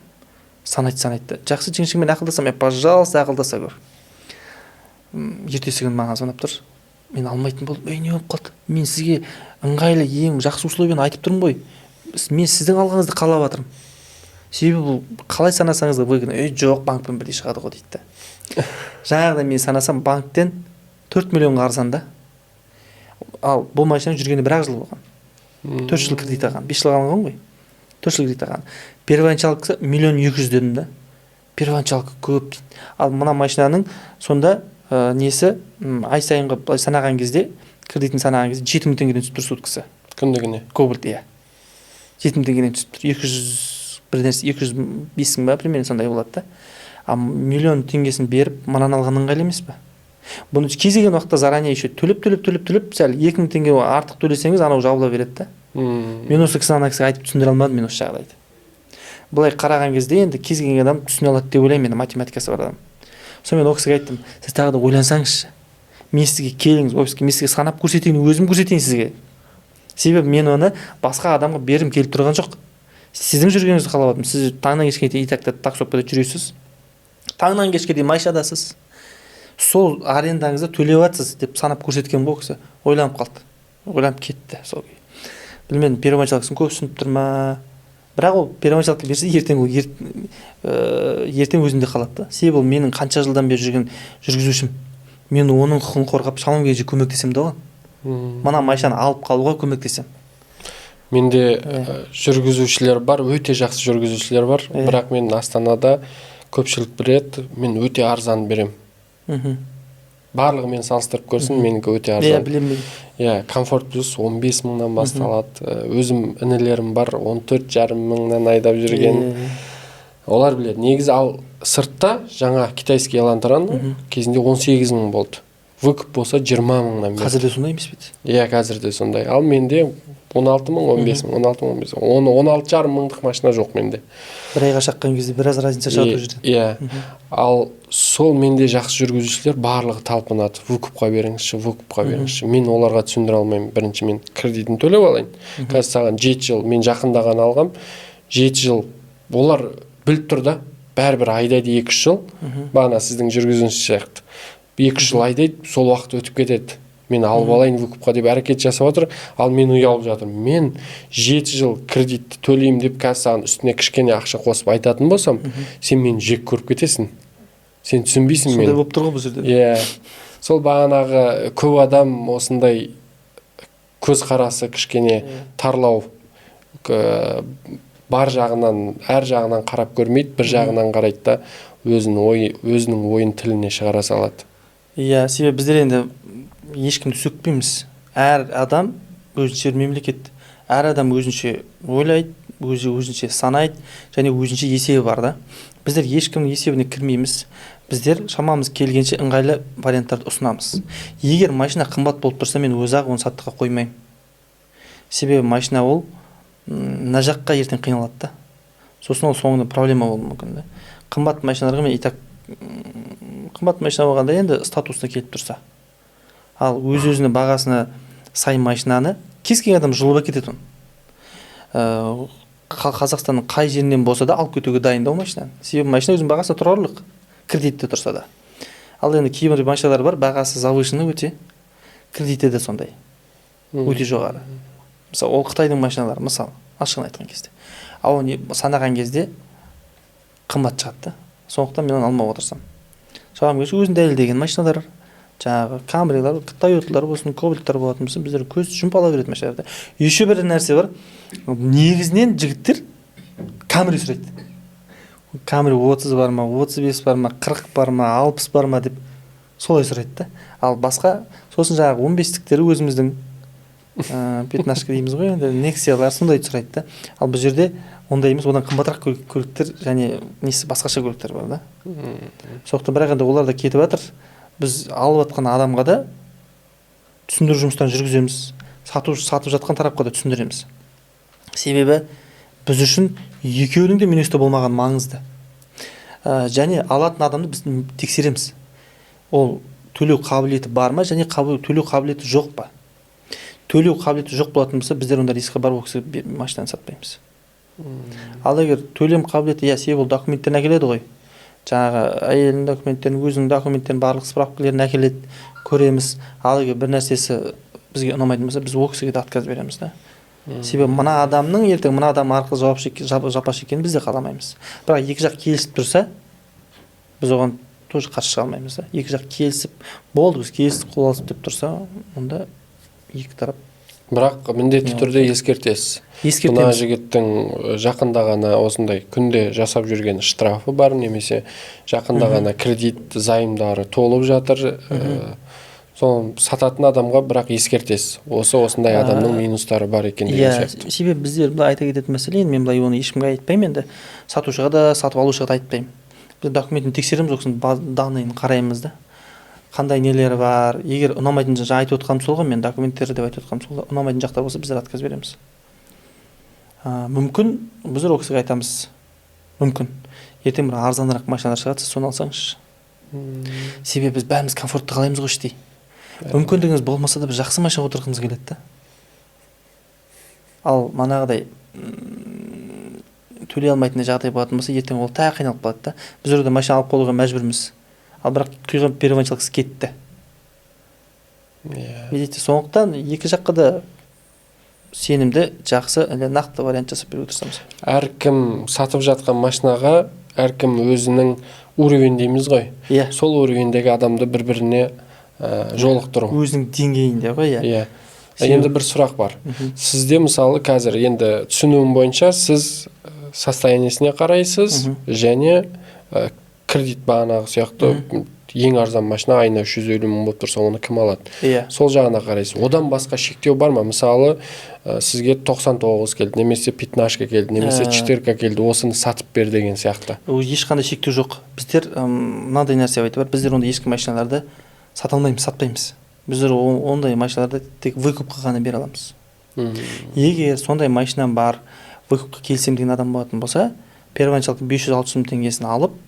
санайды, санайды да: жақсы, жеңешемен ақылдасам. Е, пожалуйста, ақылдаса көр. Ертесі күні маған звондап тұр: мен алмайтын болдым. Ей, не болып қалды? Мен сізге ыңғайлы, ең жақсы условияны айтып тұрмын ғой, мен сіздің алғаныңызды қалап жатырмын. Себебі бұл қалай санасаңыз да выгодно. Ей, жоқ, банкпен бірдей шығады ғой дейді да. Жаңағыдай мен санасам, банктен 4 миллионға арзан да. Ал бұл машина жүргеніне бір ақ жыл болған, 4 жыл кредит алған, 5 жылға алынған ғой, 4 жыл кредит алған. Первоначалкасы 1,2 миллион дедім да. Первоначалка көп дейді. Ал мына машинаның сонда несі, ай сайынғы былай санаған кезде, кредитін санаған кезде 7000 теңгеден түсіп тұр суткасы. Күндігіне? Кобальт, иә, 7000 теңгеден түсіп тұр. 200 бір нәрсе, 205 мың ба, примерно сондай болады да. А миллион теңгесін беріп, мынаны алған ыңғайлы емес па? Бұны кез келген уақытта заранее еще төлеп, төлеп, төлеп, төлеп, сәл 2000 теңге артық төлесеңіз, анау жабыла береді да. Мен осы кісіні ана кісіге айтып түсіндіре алмадым. Мен осы жағдайды былай қараған кезде енді кез келген адам түсіне алады деп ойлаймын енді, математикасы бар адам. Сонымен ол кісіге айттым: сіз тағы да ойлансаңызшы, мен сізге, келіңіз офиске, мен сізге санап көрсетейін, өзім көрсетейін сізге. Себебі мен оны басқа адамға бергім келіп тұрған жоқ, сіздің жүргеніңізді қалап жатырмын. Сіз таңнан кешке дейін и так та таксовкада жүресіз, таңнан кешке дейін машинадасыз, сол арендаңызды төлеп жатсыз деп санап көрсеткен ғой. Ол кісі ойланып қалды, ойланып кетті сол күйі. Білмедім, первоначалкасын көп түсініп тұр ма. Бірақ ол первоначалка берсе, ертең ол ертең өзімде қалады да. Себебі ол менің қанша жылдан бері жүрген жүргізушім. Мен оның құқығын қорғап, шамам келгенше көмектесемін да оған. Мына машинаны алып қалуға көмектесемін. Менде жүргізушілер бар, өте жақсы жүргізушілер бар. Бірақ мен Астанада, көпшілік біледі, мен өте арзан берем. Барлығымен салыстырып көрсін, менікі өте арзан. Білемін. Иә, комфорт плюс 15 мыңнан басталады. Өзім інілерім бар, 14,5 мыңнан айдап жүрген. Олар біледі негізі. Ал сыртта жаңа китайский Элантраны кезінде 18 мың болды, выкуп болса 20 мыңнан берді. Қазір де сондай емес пе еді? Иә, қазір де сондай. Ал менде 16 мың, 15 мың, 16 мың, 15 мың, оны 16,5 мыңдық машина жоқ менде. Бір айға шаққан кезде біраз разница шығады ол жерде. Иә, ал сол менде жақсы жүргізушілер барлығы талпынады: «Выкупқа беріңізші, выкупқа беріңізші». Мен оларға түсіндіре алмаймын. Бірінші мен кредитін төлеп алайын, қазір саған 7 жыл, мен жақында ғана алғам, 7 жыл. Олар біліп тұр да, бәрібір айдайды 2-3 жыл. Бағана сіздің жүргізуші сияқты 2-3 жыл айдайды, сол уақыт өтіп кетеді, мен алып алайын выкупқа деп әрекет жасап жатыр. Ал мен ұялып жатырмын: мен 7 жыл кредитті төлеймін деп қазір саған үстіне кішкене ақша қосып айтатын болсам, сен мені жек көріп кетесің, сен түсінбейсің Сондай мені. болып тұр ғой бұл жерде. Иә, сол бағанағы көп адам осындай көзқарасы кішкене тарлау, бар жағынан, әр жағынан қарап көрмейді, бір жағынан қарайды да, өзінің ойын тіліне шығара салады. Иә, себебі біздер енді ешкімді сөкпейміз. Әр адам өзінше бір мемлекет, әр адам өзінше ойлайды, өзі өзінше санайды және өзінше есебі бар да. Біздер ешкімнің есебіне кірмейміз. Біздер шамамыз келгенше ыңғайлы варианттарды ұсынамыз. Егер машина қымбат болып тұрса, мен өзі ақ оны саттыққа қоймаймын. Себебі машина ол мына жаққа ертең қиналады да, сосын ол соңында проблема болуы мүмкін да. Қымбат машиналарға мен и так, қымбат машина болғанда енді статусына келіп тұрса, ал өз өзіне бағасына сай машинаны кез келген адам жұлып әкетеді оны. Қазақстанның қай жерінен болса да алып кетуге дайын да ол машинаны. Себебі машина өзінің бағасына тұрарлық, кредитте тұрса да. Ал енді кейбір машиналар бар, бағасы завышенный өте, кредиті де сондай өте жоғары. Мысалы, ол қытайдың машиналары, мысалы, ашығын айтқан кезде, ал оны санаған кезде қымбат шығады да. Сондықтан мен оны алмауға тырысамын шамам келсе. Өзін дәлелдеген машиналар, жаңағы Камрилар, Тойоталар болсын, Кобальттар болатын болса, біздер көз жұмып ала беретін машиналарды. Еще бір нәрсе бар: негізінен жігіттер Камри сұрайды. Камри 30 бар ма, 35 бар ма, 40 бар ма, 60 бар ма деп солай сұрайды да. Ал басқа сосын жаңағы 15-тіктері, өзіміздің пятнашка дейміз ғой енді, Нексиялар, сондайды сұрайды да. Ал бұл жерде ондай емес, одан қымбатырақ көліктер және несі басқаша көліктер бар да. Сондықтан, бірақ енді олар да кетіп жатыр. Біз алып жатқан адамға да түсіндіру жұмыстарын жүргіземіз, сатып жатқан тарапқа да түсіндіреміз. Себебі біз үшін екеуінің де минуста болмаған маңызды. Және алатын адамды біз тексереміз: ол төлеу қабілеті бар ма және төлеу қабілеті жоқ па. Төлеу қабілеті жоқ болатын болса, біздер онда рискқа барып, ол кісіге машинаны сатпаймыз. Ал егер төлем қабілеті, иә, себебі ол документтерін әкеледі ғой, жаңағы әйелінің документтерін, өзінің документтерін, барлық справкалерін әкеледі, көреміз. Ал егер бір нәрсесі бізге ұнамайтын болса, біз ол кісіге де отказ береміз да. Себебі мына адамның ертең мына адам арқылы жауап жапа шеккенін біз де қаламаймыз. Бірақ екі жақ келісіп тұрса, біз оған тоже қарсы шыға алмаймыз да. Екі жақ келісіп болды, біз келістік, қол алысып деп тұрса, онда екі тарап. Бірақ міндетті түрде ескертесіз: мына Ескертеміз. жігіттің жақында ғана осындай күнде жасап жүрген штрафы бар немесе жақында ғана кредит займдары толып жатыр. Соны сататын адамға бірақ ескертесіз, осы осындай адамның минустары бар екен деген сияқты. Себебі біздер былай айта кететін мәселе, енді мен былай оны ешкімге айтпаймын енді, сатушыға да, сатып алушыға да айтпаймын. Біз документін тексереміз, ол кісінің данныйын қараймыз да, қандай нелері бар. Егер ұнамайтын, жаңа айтып отқаным сол ғой, мен документтері деп айтып отқаным сол, ұнамайтын жақтар болса, біздер отказ береміз. Мүмкін біздер ол кісіге айтамыз: мүмкін ертең бір арзанырақ машиналар шығады, сіз соны алсаңызшы. Себебі біз бәріміз комфортты қалаймыз ғой іштей. Мүмкіндігіңіз болмаса да, біз жақсы машина отырғымыз келеді да. Ал манағыдай төлей алмайтын жағдай болатын болса, ертең ол тағы қиналып қалады да. Біз ол жерде машина алып қалуға мәжбүрміз, ал бірақ құйған первоначалкасы кетті. Видите, сондықтан екі жаққа да Сенімді, жақсы, әлі нақты вариант жасап беруге тырысамыз. Әркім сатып жатқан машинаға әркім өзінің уровень дейміз ғой. Иә. Сол уровеньдегі адамды бір-біріне жолықтыру. Өзінің деңгейінде ғой, иә. Иә. Енді бір сұрақ бар. Сізде мысалы қазір енді түсінуім бойынша сіз состояниесіне қарайсыз және кредит бағанағы сияқты ең арзан машина айына 350 мың болып тұрса, оны кім алады? Иә. Сол жағына қарайсыз. Одан басқа шектеу бар ма? Мысалы, сізге 99 келді, немесе пятнашка келді, немесе четырка келді, осыны сатып бер деген сияқты. Ол ешқандай шектеу жоқ. Біздер мынандай нәрсе айтып бар: біздер ондай ескі машиналарды сата алмаймыз, сатпаймыз. Біздер ондай машиналарды тек выкупқа ғана бере аламыз. Егер сондай машинам бар, выкупқа келісемін деген адам болатын болса, первоначалка 500-600 мың теңгесін алып,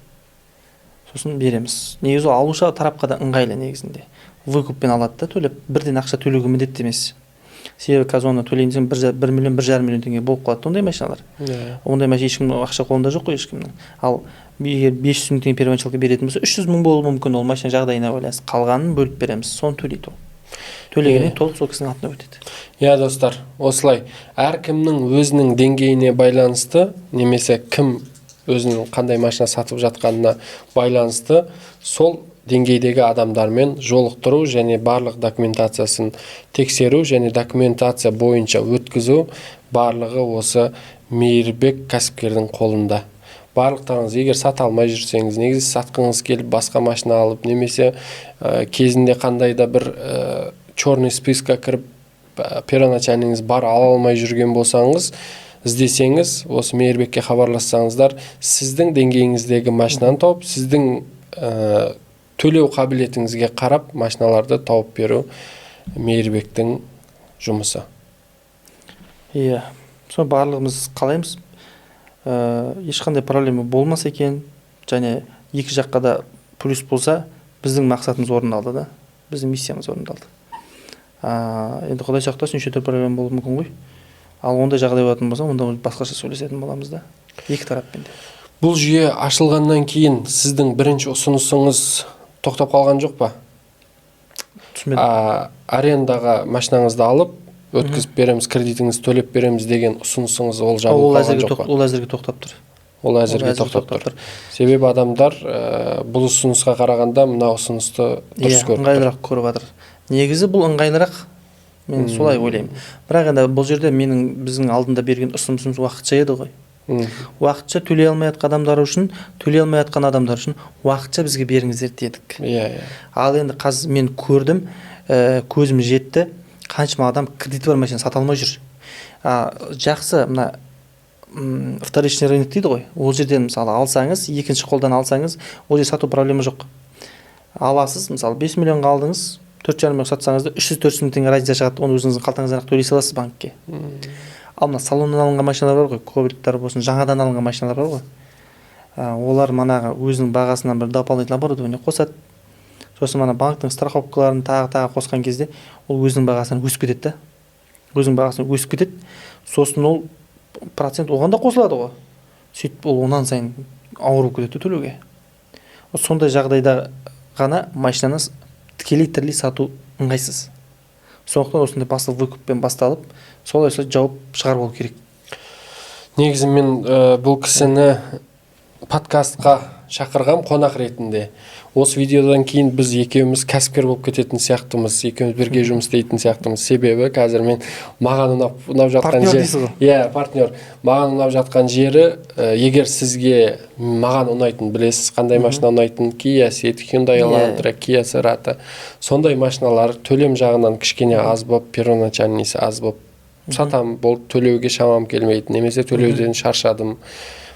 сосын береміз. Негізі ол алушы тарапқа да ыңғайлы негізінде. Выкуппен алады да төлеп, бірден ақша төлеуге міндетті емес. Себебі қазір оны төлейін десең, 1 миллион, 1,5 миллион теңге болып қалады ондай машиналар. Ондай машина ешкімнің ақша қолында жоқ қой ешкімнің. Ал егер 500 мың теңге первоначалка беретін болса, 300 мың болуы мүмкін, ол машина жағдайына байланысты. Қалғанын бөліп береміз, соны төлейді ол. Төлегеннен толық сол кісінің атына өтеді. Иә, достар, осылай әркімнің өзінің деңгейіне байланысты немесе кім өзінің қандай машина сатып жатқанына байланысты сол деңгейдегі адамдармен жолықтыру және барлық документациясын тексеру және документация бойынша өткізу барлығы осы Мейірбек кәсіпкердің қолында. Барлықтарыңыз егер сата алмай жүрсеңіз, негізі сатқыңыз келіп басқа машина алып, немесе кезінде қандай да бір черный списокқа кіріп, первоначальныйыңыз бар, ала алмай жүрген болсаңыз, іздесеңіз, осы Мейірбекке хабарлассаңыздар, сіздің деңгейіңіздегі машинаны тауып, сіздің төлеу қабілетіңізге қарап машиналарды тауып беру Мейірбектің жұмысы. Иә, соны барлығымыз қалаймыз, ешқандай проблема болмаса екен және екі жаққа да плюс болса, біздің мақсатымыз орындалды да, біздің миссиямыз орындалды. Енді құдай сақтасын, неше түрлі проблема болуы мүмкін ғой. Ал ондай жағдай болатын болса, онда басқаша сөйлесетін боламыз да екі тараппен де. Бұл жүйе ашылғаннан кейін сіздің бірінші ұсынысыңыз тоқтап қалған жоқ па? Түсінбедім. Арендаға машинаңызды алып өткізіп береміз, кредитіңізді төлеп береміз деген ұсынысыңыз, ол жабылып Ол қалған әзірге жоқ па? Ол әзірге тоқтап тұр. Ол әзірге тоқтап тұр. Себебі адамдар бұл ұсынысқа қарағанда мына ұсынысты дұрыс Иә, көріп тұр. Ыңғайлырақ көріп жатыр. Негізі бұл ыңғайлырақ, мен солай ойлаймын. Бірақ енді бұл жерде менің, біздің алдында берген ұсынысымыз уақытша еді ғой. Уақытша төлей алмай жатқан адамдар үшін, төлей алмай жатқан адамдар үшін уақытша бізге беріңіздер дедік. иә иә Ал енді қазір мен көрдім, көзім жетті, қаншама адам кредиті бар машина сата алмай жүр. Жақсы, мына вторичный рынок дейді ғой, ол жерден мысалы алсаңыз, екінші қолдан алсаңыз, ол жерде сату проблема жоқ. Аласыз, мысалы, 5 миллионға алдыңыз, 4,5 миллион сатсаңыз да, 300-400 мың теңге разница шығады, оны өзіңіздің қалтаңыздан ақ төлей саласыз банкке. Ал мына салоннан алынған машиналар бар ғой, кобальттар болсын, жаңадан алынған машиналар бар ғой, олар манағы өзінің бағасынан бір дополнительный оборудование қосады, сосын мана банктің страховкаларын тағы тағы қосқан кезде ол өзінің бағасынан өсіп кетеді да, өзінің бағасынан өсіп кетеді. Сосын ол процент оған да қосылады ғой, сөйтіп ол онан сайын ауыр болып кетеді төлеуге. Сондай жағдайда ғана машинаны тікелей тірілей сату ыңғайсыз. Сондықтан осындай басты выкуппен басталып, солай солай жауып шығарып алу керек. Негізі мен бұл кісіні подкастқа шақырғам қонақ ретінде. Осы видеодан кейін біз екеуміз кәсіпкер болып кететін сияқтымыз, екеуміз бірге жұмыс істейтін сияқтымыз. Себебі қазір мен маған ұнап жатқан Партнер жер дейсіз ғой. Иә, партнер. Маған ұнап жатқан жері, егер сізге маған ұнайтын білесіз, қандай машина ұнайтын: Kia Ceed, Hyundai Elantra, Kia Cerato, сондай машиналар төлем жағынан кішкене аз болып, первоначальныйсы аз болып, сатам болды, төлеуге шамам келмейді немесе төлеуден шаршадым,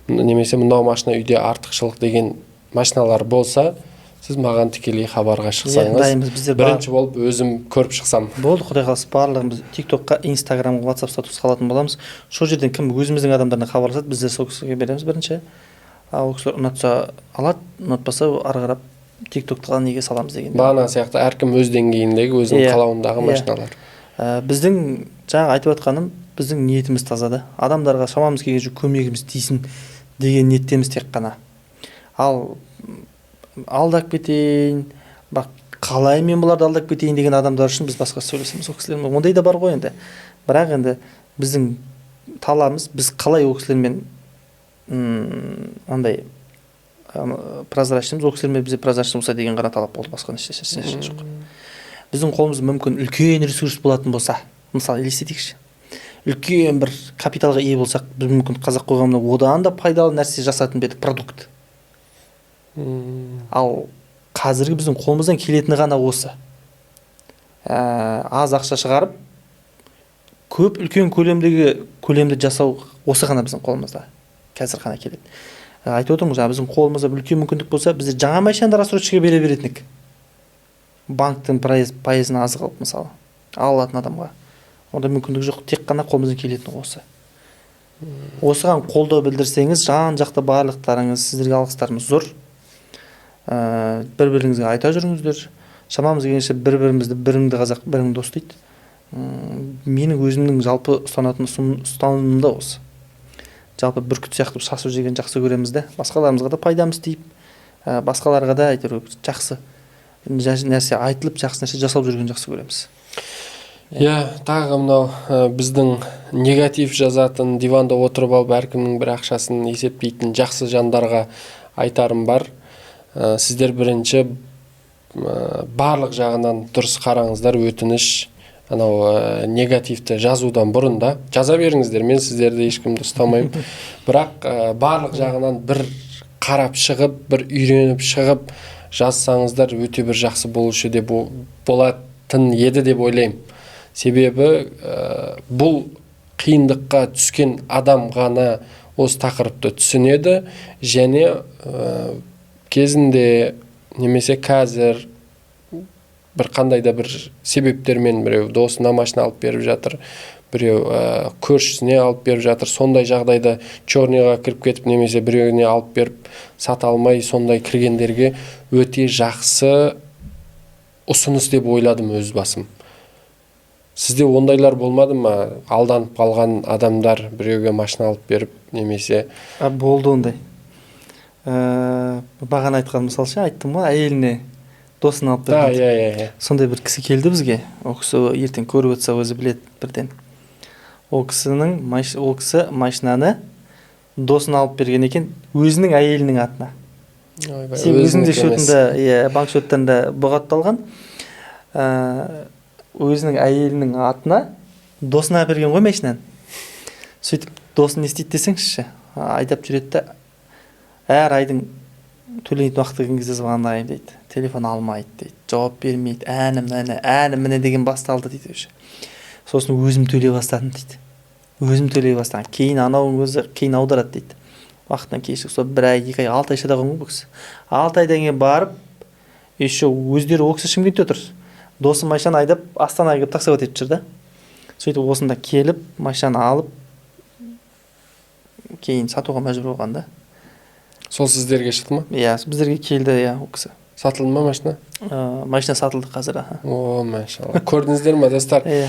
немесе мынау машина үйде артықшылық деген машиналар болса, сіз маған тікелей хабарға шықсаңыз, Дайынбыз біздер. бірінші болып өзім көріп шықсам. Болды, құдай қаласа, барлығын тик токқа, инстаграмға, ватсап статус қалатын боламыз. Сол жерден кім өзіміздің адамдарына хабарласады, біздер сол кісіге береміз бірінші. Ал ол кісілер ұнатса алады, ұнатпаса ары қарап тик токқа неге саламыз деген. Бағана сияқты әркім өз деңгейіндегі, өзінің қалауындағы машиналар. Біздің жаңа айтып жатқаным, біздің ниетіміз таза да, адамдарға шамамыз келгенше көмегіміз тисін деген ниеттеміз тек қана. Ал алдап кетейін, бақ қалай мен бұларды алдап кетейін деген адамдар үшін біз басқа сөйлесеміз ол кісілермен, ондай да бар ғой енді. Бірақ енді Біздің талабымыз, біз қалай ол кісілермен андай прозрачный мыз, ол кісілермен бізде прозрачный болса деген ғана талап болды, басқа ешнәрсе жоқ. Біздің қолымызда мүмкін үлкен ресурс болатын болса, мысалы, елестетейікші, үлкен бір капиталға ие болсақ, біз мүмкін қазақ қоғамына одан да пайдалы нәрсе жасатын ба едік, продукт. Ал қазіргі біздің қолымыздан келетіні ғана осы. Аз ақша шығарып, көп үлкен көлемдегі көлемді жасау, осы ғана біздің қолымызда қазір ғана келеді. Айтып отырмын ғой, жаңа біздің қолымызда бір үлкен мүмкіндік болса, біздер жаңа машинаны рассрочка ға бере беретін едік, банктің пайызын аз қылып, мысалы, ала алатын адамға. Ондай мүмкіндік жоқ, тек қана қолымыздан келетіні осы. Осыған қолдау білдірсеңіз, жан жақты барлықтарыңыз, сіздерге алғыстарымыз зор. Бір біріңізге айта жүріңіздер, шамамыз келгенше бір бірімізді, біріңді қазақ, бірің дос дейді. Менің өзімнің жалпы ұстанатын ұстанымым да осы. Жалпы бүркіт сияқты шашып жеген жақсы көреміз де, басқаларымызға да пайдамыз тиіп, басқаларға да әйтеуір жақсы нәрсе айтылып, жақсы нәрсе жасалып жүргенін жақсы көреміз. Иә, тағы мынау біздің негатив жазатын, диванда отырып алып әркімнің бір ақшасын есептейтін жақсы жандарға айтарым бар. Сіздер бірінші барлық жағынан дұрыс қараңыздар, өтініш. Анау негативті жазудан бұрын да жаза беріңіздер, мен сіздерді ешкімді ұстамаймын, бірақ барлық жағынан бір қарап шығып, бір үйреніп шығып жазсаңыздар, өте бір жақсы болушы деп болатын еді деп ойлаймын. Себебі бұл қиындыққа түскен адам ғана осы тақырыпты түсінеді және кезінде немесе қазір бір қандай да бір себептермен біреу досына машина алып беріп жатыр, біреу көршісіне алып беріп жатыр, сондай жағдайда черный ға кіріп кетіп немесе біреуіне алып беріп сата алмай, сондай кіргендерге өте жақсы ұсыныс деп ойладым өз басым. Сізде ондайлар болмады ма, алданып қалған адамдар, біреуге машина алып беріп немесе? А, болды ондай. Бағана айтқан мысал ше, айттым ғой, әйеліне досын алып берген. Иә, иә, иә. Сондай бір кісі келді бізге. Ол кісі ертең көріп отырса, өзі біледі бірден. Ол кісі машинаны досына алып берген екен өзінің әйелінің атына. Ойбай, сен өзің де өзінікі емес. Счет ында, иә, банк счет тарында бұғатталған. Өзінің әйелінің атына досына әперген ғой машинаны. Сөйтіп досы не істейді десеңізші, айдап жүреді да, әр айдың төленетін уақыты келген кезде звондаймын дейді, телефон алмайды дейді, жауап бермейді, әні міне, әні міне деген басталды дейді уже. Сосын өзім төлей бастадым дейді, өзім төлей бастадым. Кейін анауың өзі кейін аударады дейді, уақытынан кешігіп. Сол бір ай, 2 ай, 6 ай шыдаған ғой бұл кісі. 6 айдан кейін барып, еще өздері, ол кісі Шымкентте отыр, досы машинаны айдап Астанаға келіп таксовать етіп жүр да. Сөйтіп осында келіп машинаны алып, кейін сатуға мәжбүр болған да. Сол сіздерге шықты ма? Иә, біздерге келді, иә, ол кісі. Сатылды ма машина? Машина сатылды қазір, аха. О, машалла, көрдіңіздер ма, достар? Иә.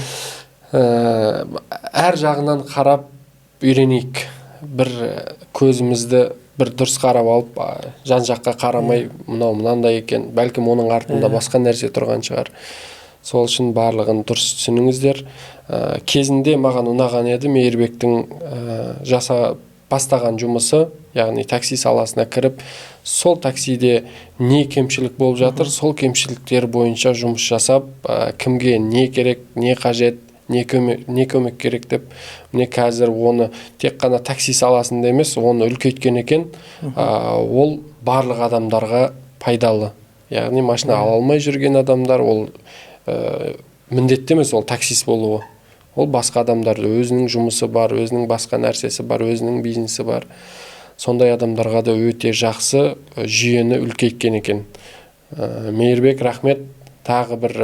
Әр жағынан қарап үйренейік. Бір көзімізді бір дұрыс қарап алып, жан жаққа қарамай, мынау мынандай екен, бәлкім, оның артында басқа нәрсе тұрған шығар. Сол үшін барлығын дұрыс түсініңіздер. Кезінде маған ұнаған еді Мейірбектің жаса бастаған жұмысы, яғни такси саласына кіріп, сол таксиде не кемшілік болып жатыр, сол кемшіліктер бойынша жұмыс жасап, кімге не керек, не қажет, не көмек керек деп. Міне, қазір оны тек қана такси саласында емес, оны үлкейткен екен. Ол барлық адамдарға пайдалы, яғни машина ала алмай жүрген адамдар, ол міндетті емес ол таксист болуы, ол басқа адамдар, өзінің жұмысы бар, өзінің басқа нәрсесі бар, өзінің бизнесі бар, сондай адамдарға да өте жақсы жүйені үлкейткен екен. Мейірбек, рахмет. Тағы бір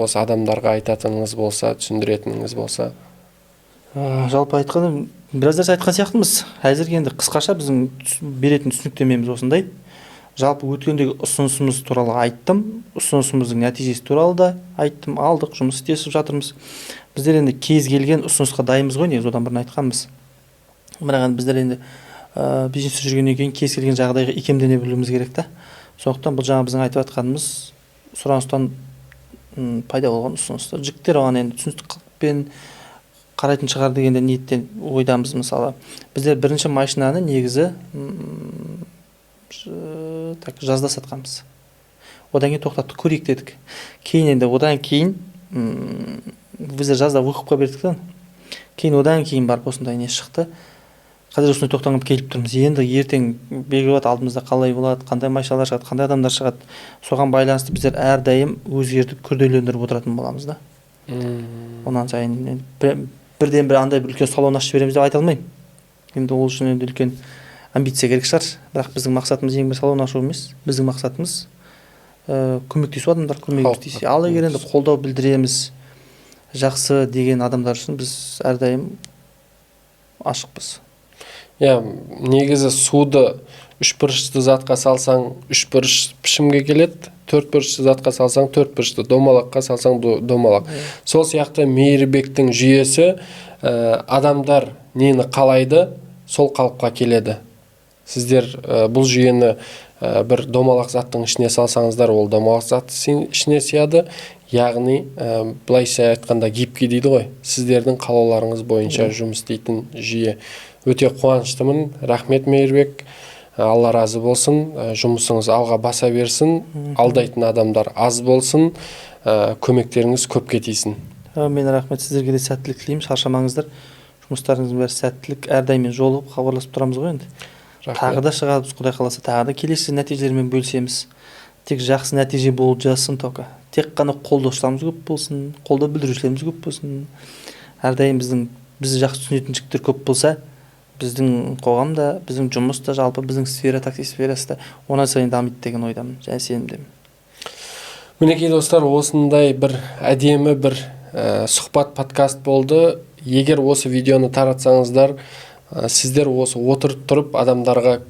осы адамдарға айтатыныңыз болса, түсіндіретініңіз болса. Жалпы айтқанда, біраз нәрсе айтқан сияқтымыз. Әзірге енді қысқаша біздің беретін түсініктемеміз осындай. Жалпы өткендегі ұсынысымыз туралы айттым, ұсынысымыздың нәтижесі туралы да айттым. Алдық, жұмыс істесіп жатырмыз. Біздер енді кез келген ұсынысқа дайынбыз ғой, негізі одан бұрын айтқанбыз. Бірақ енді біздер енді бизнесте жүргеннен кейін кез келген жағдайға икемдене білуіміз керек та. Сондықтан бұл жаңа біздің айтып жатқанымыз сұраныстан пайда болған ұсыныс. Жігіттер оған енді түсіністікпен Қарайтын шығар деген де ниеттен ойдамыз. Мысалы, біздер бірінші машинаны негізі так, жазда сатқанбыз. Одан кейін тоқтаттық, көрейік дедік. Кейін енді одан кейін біздер жазда выкупқа бердік та, кейін одан кейін барып осындай не шықты. Қазір осындай тоқтамға келіп тұрмыз. Енді ертең белгілі болады, алдымызда қалай болады, қандай машиналар шығады, қандай адамдар шығады, соған байланысты біздер әрдайым өзгертіп, күрделендіріп отыратын боламыз да. Онан сайын енді бірден бір андай бір үлкен салон ашып жібереміз деп айта алмаймын. Енді ол үшін енді үлкен амбиция керек шығар. Бірақ біздің мақсатымыз ең бір салон ашу емес, біздің мақсатымыз көмектесу, адамдар көмегіміз Халыққа тисе. Ал егер енді қолдау білдіреміз, жақсы деген адамдар үшін біз әрдайым ашықпыз. Иә, негізі суды үшбұрышты затқа салсаң, үшбұрыш пішімге келеді, төртбұрышты затқа салсаң, төртбұрышты, домалаққа салсаң, домалақ. Сол сияқты Мейірбектің жүйесі, адамдар нені қалайды, сол қалыпқа келеді. Сіздер бұл жүйені бір домалақ заттың ішіне салсаңыздар, ол домалақ заттың ішіне сияды. Яғни былайша айтқанда, гибкий дейді ғой, сіздердің қалауларыңыз бойынша жұмыс істейтін жүйе. Өте қуаныштымын. Рахмет, Мейірбек, Алла разы болсын. Жұмысыңыз алға баса берсін, алдайтын адамдар аз болсын, көмектеріңіз көпке тисін. Мен рахмет сіздерге де, сәттілік тілеймін. Шаршамаңыздар, жұмыстарыңыздың бәрі сәттілік. Әрдайым жолығып, хабарласып тұрамыз ғой енді. Рахмет. Тағы да шығамыз, құдай қаласа, тағы да келесі нәтижелермен бөлісеміз. Тек жақсы нәтиже болып жазсын, только тек қана қолдаушыларымыз көп болсын, қолдау білдірушілеріміз көп болсын. Әрдайым біздің, бізді жақсы түсінетін жігіттер көп болса, біздің қоғам да, біздің жұмыс та, жалпы біздің сфера, такси сферасы да одан сайын дамиды деген ойдамын және сенімдемін. Мінекей, достар, осындай бір әдемі бір сұхбат, подкаст болды. Егер осы видеоны таратсаңыздар, сіздер осы отырып тұрып адамдарға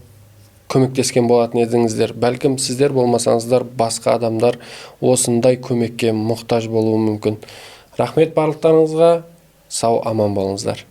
көмектескен болатын едіңіздер. Бәлкім, сіздер болмасаңыздар, басқа адамдар осындай көмекке мұқтаж болуы мүмкін. Рахмет барлықтарыңызға, сау аман болыңыздар.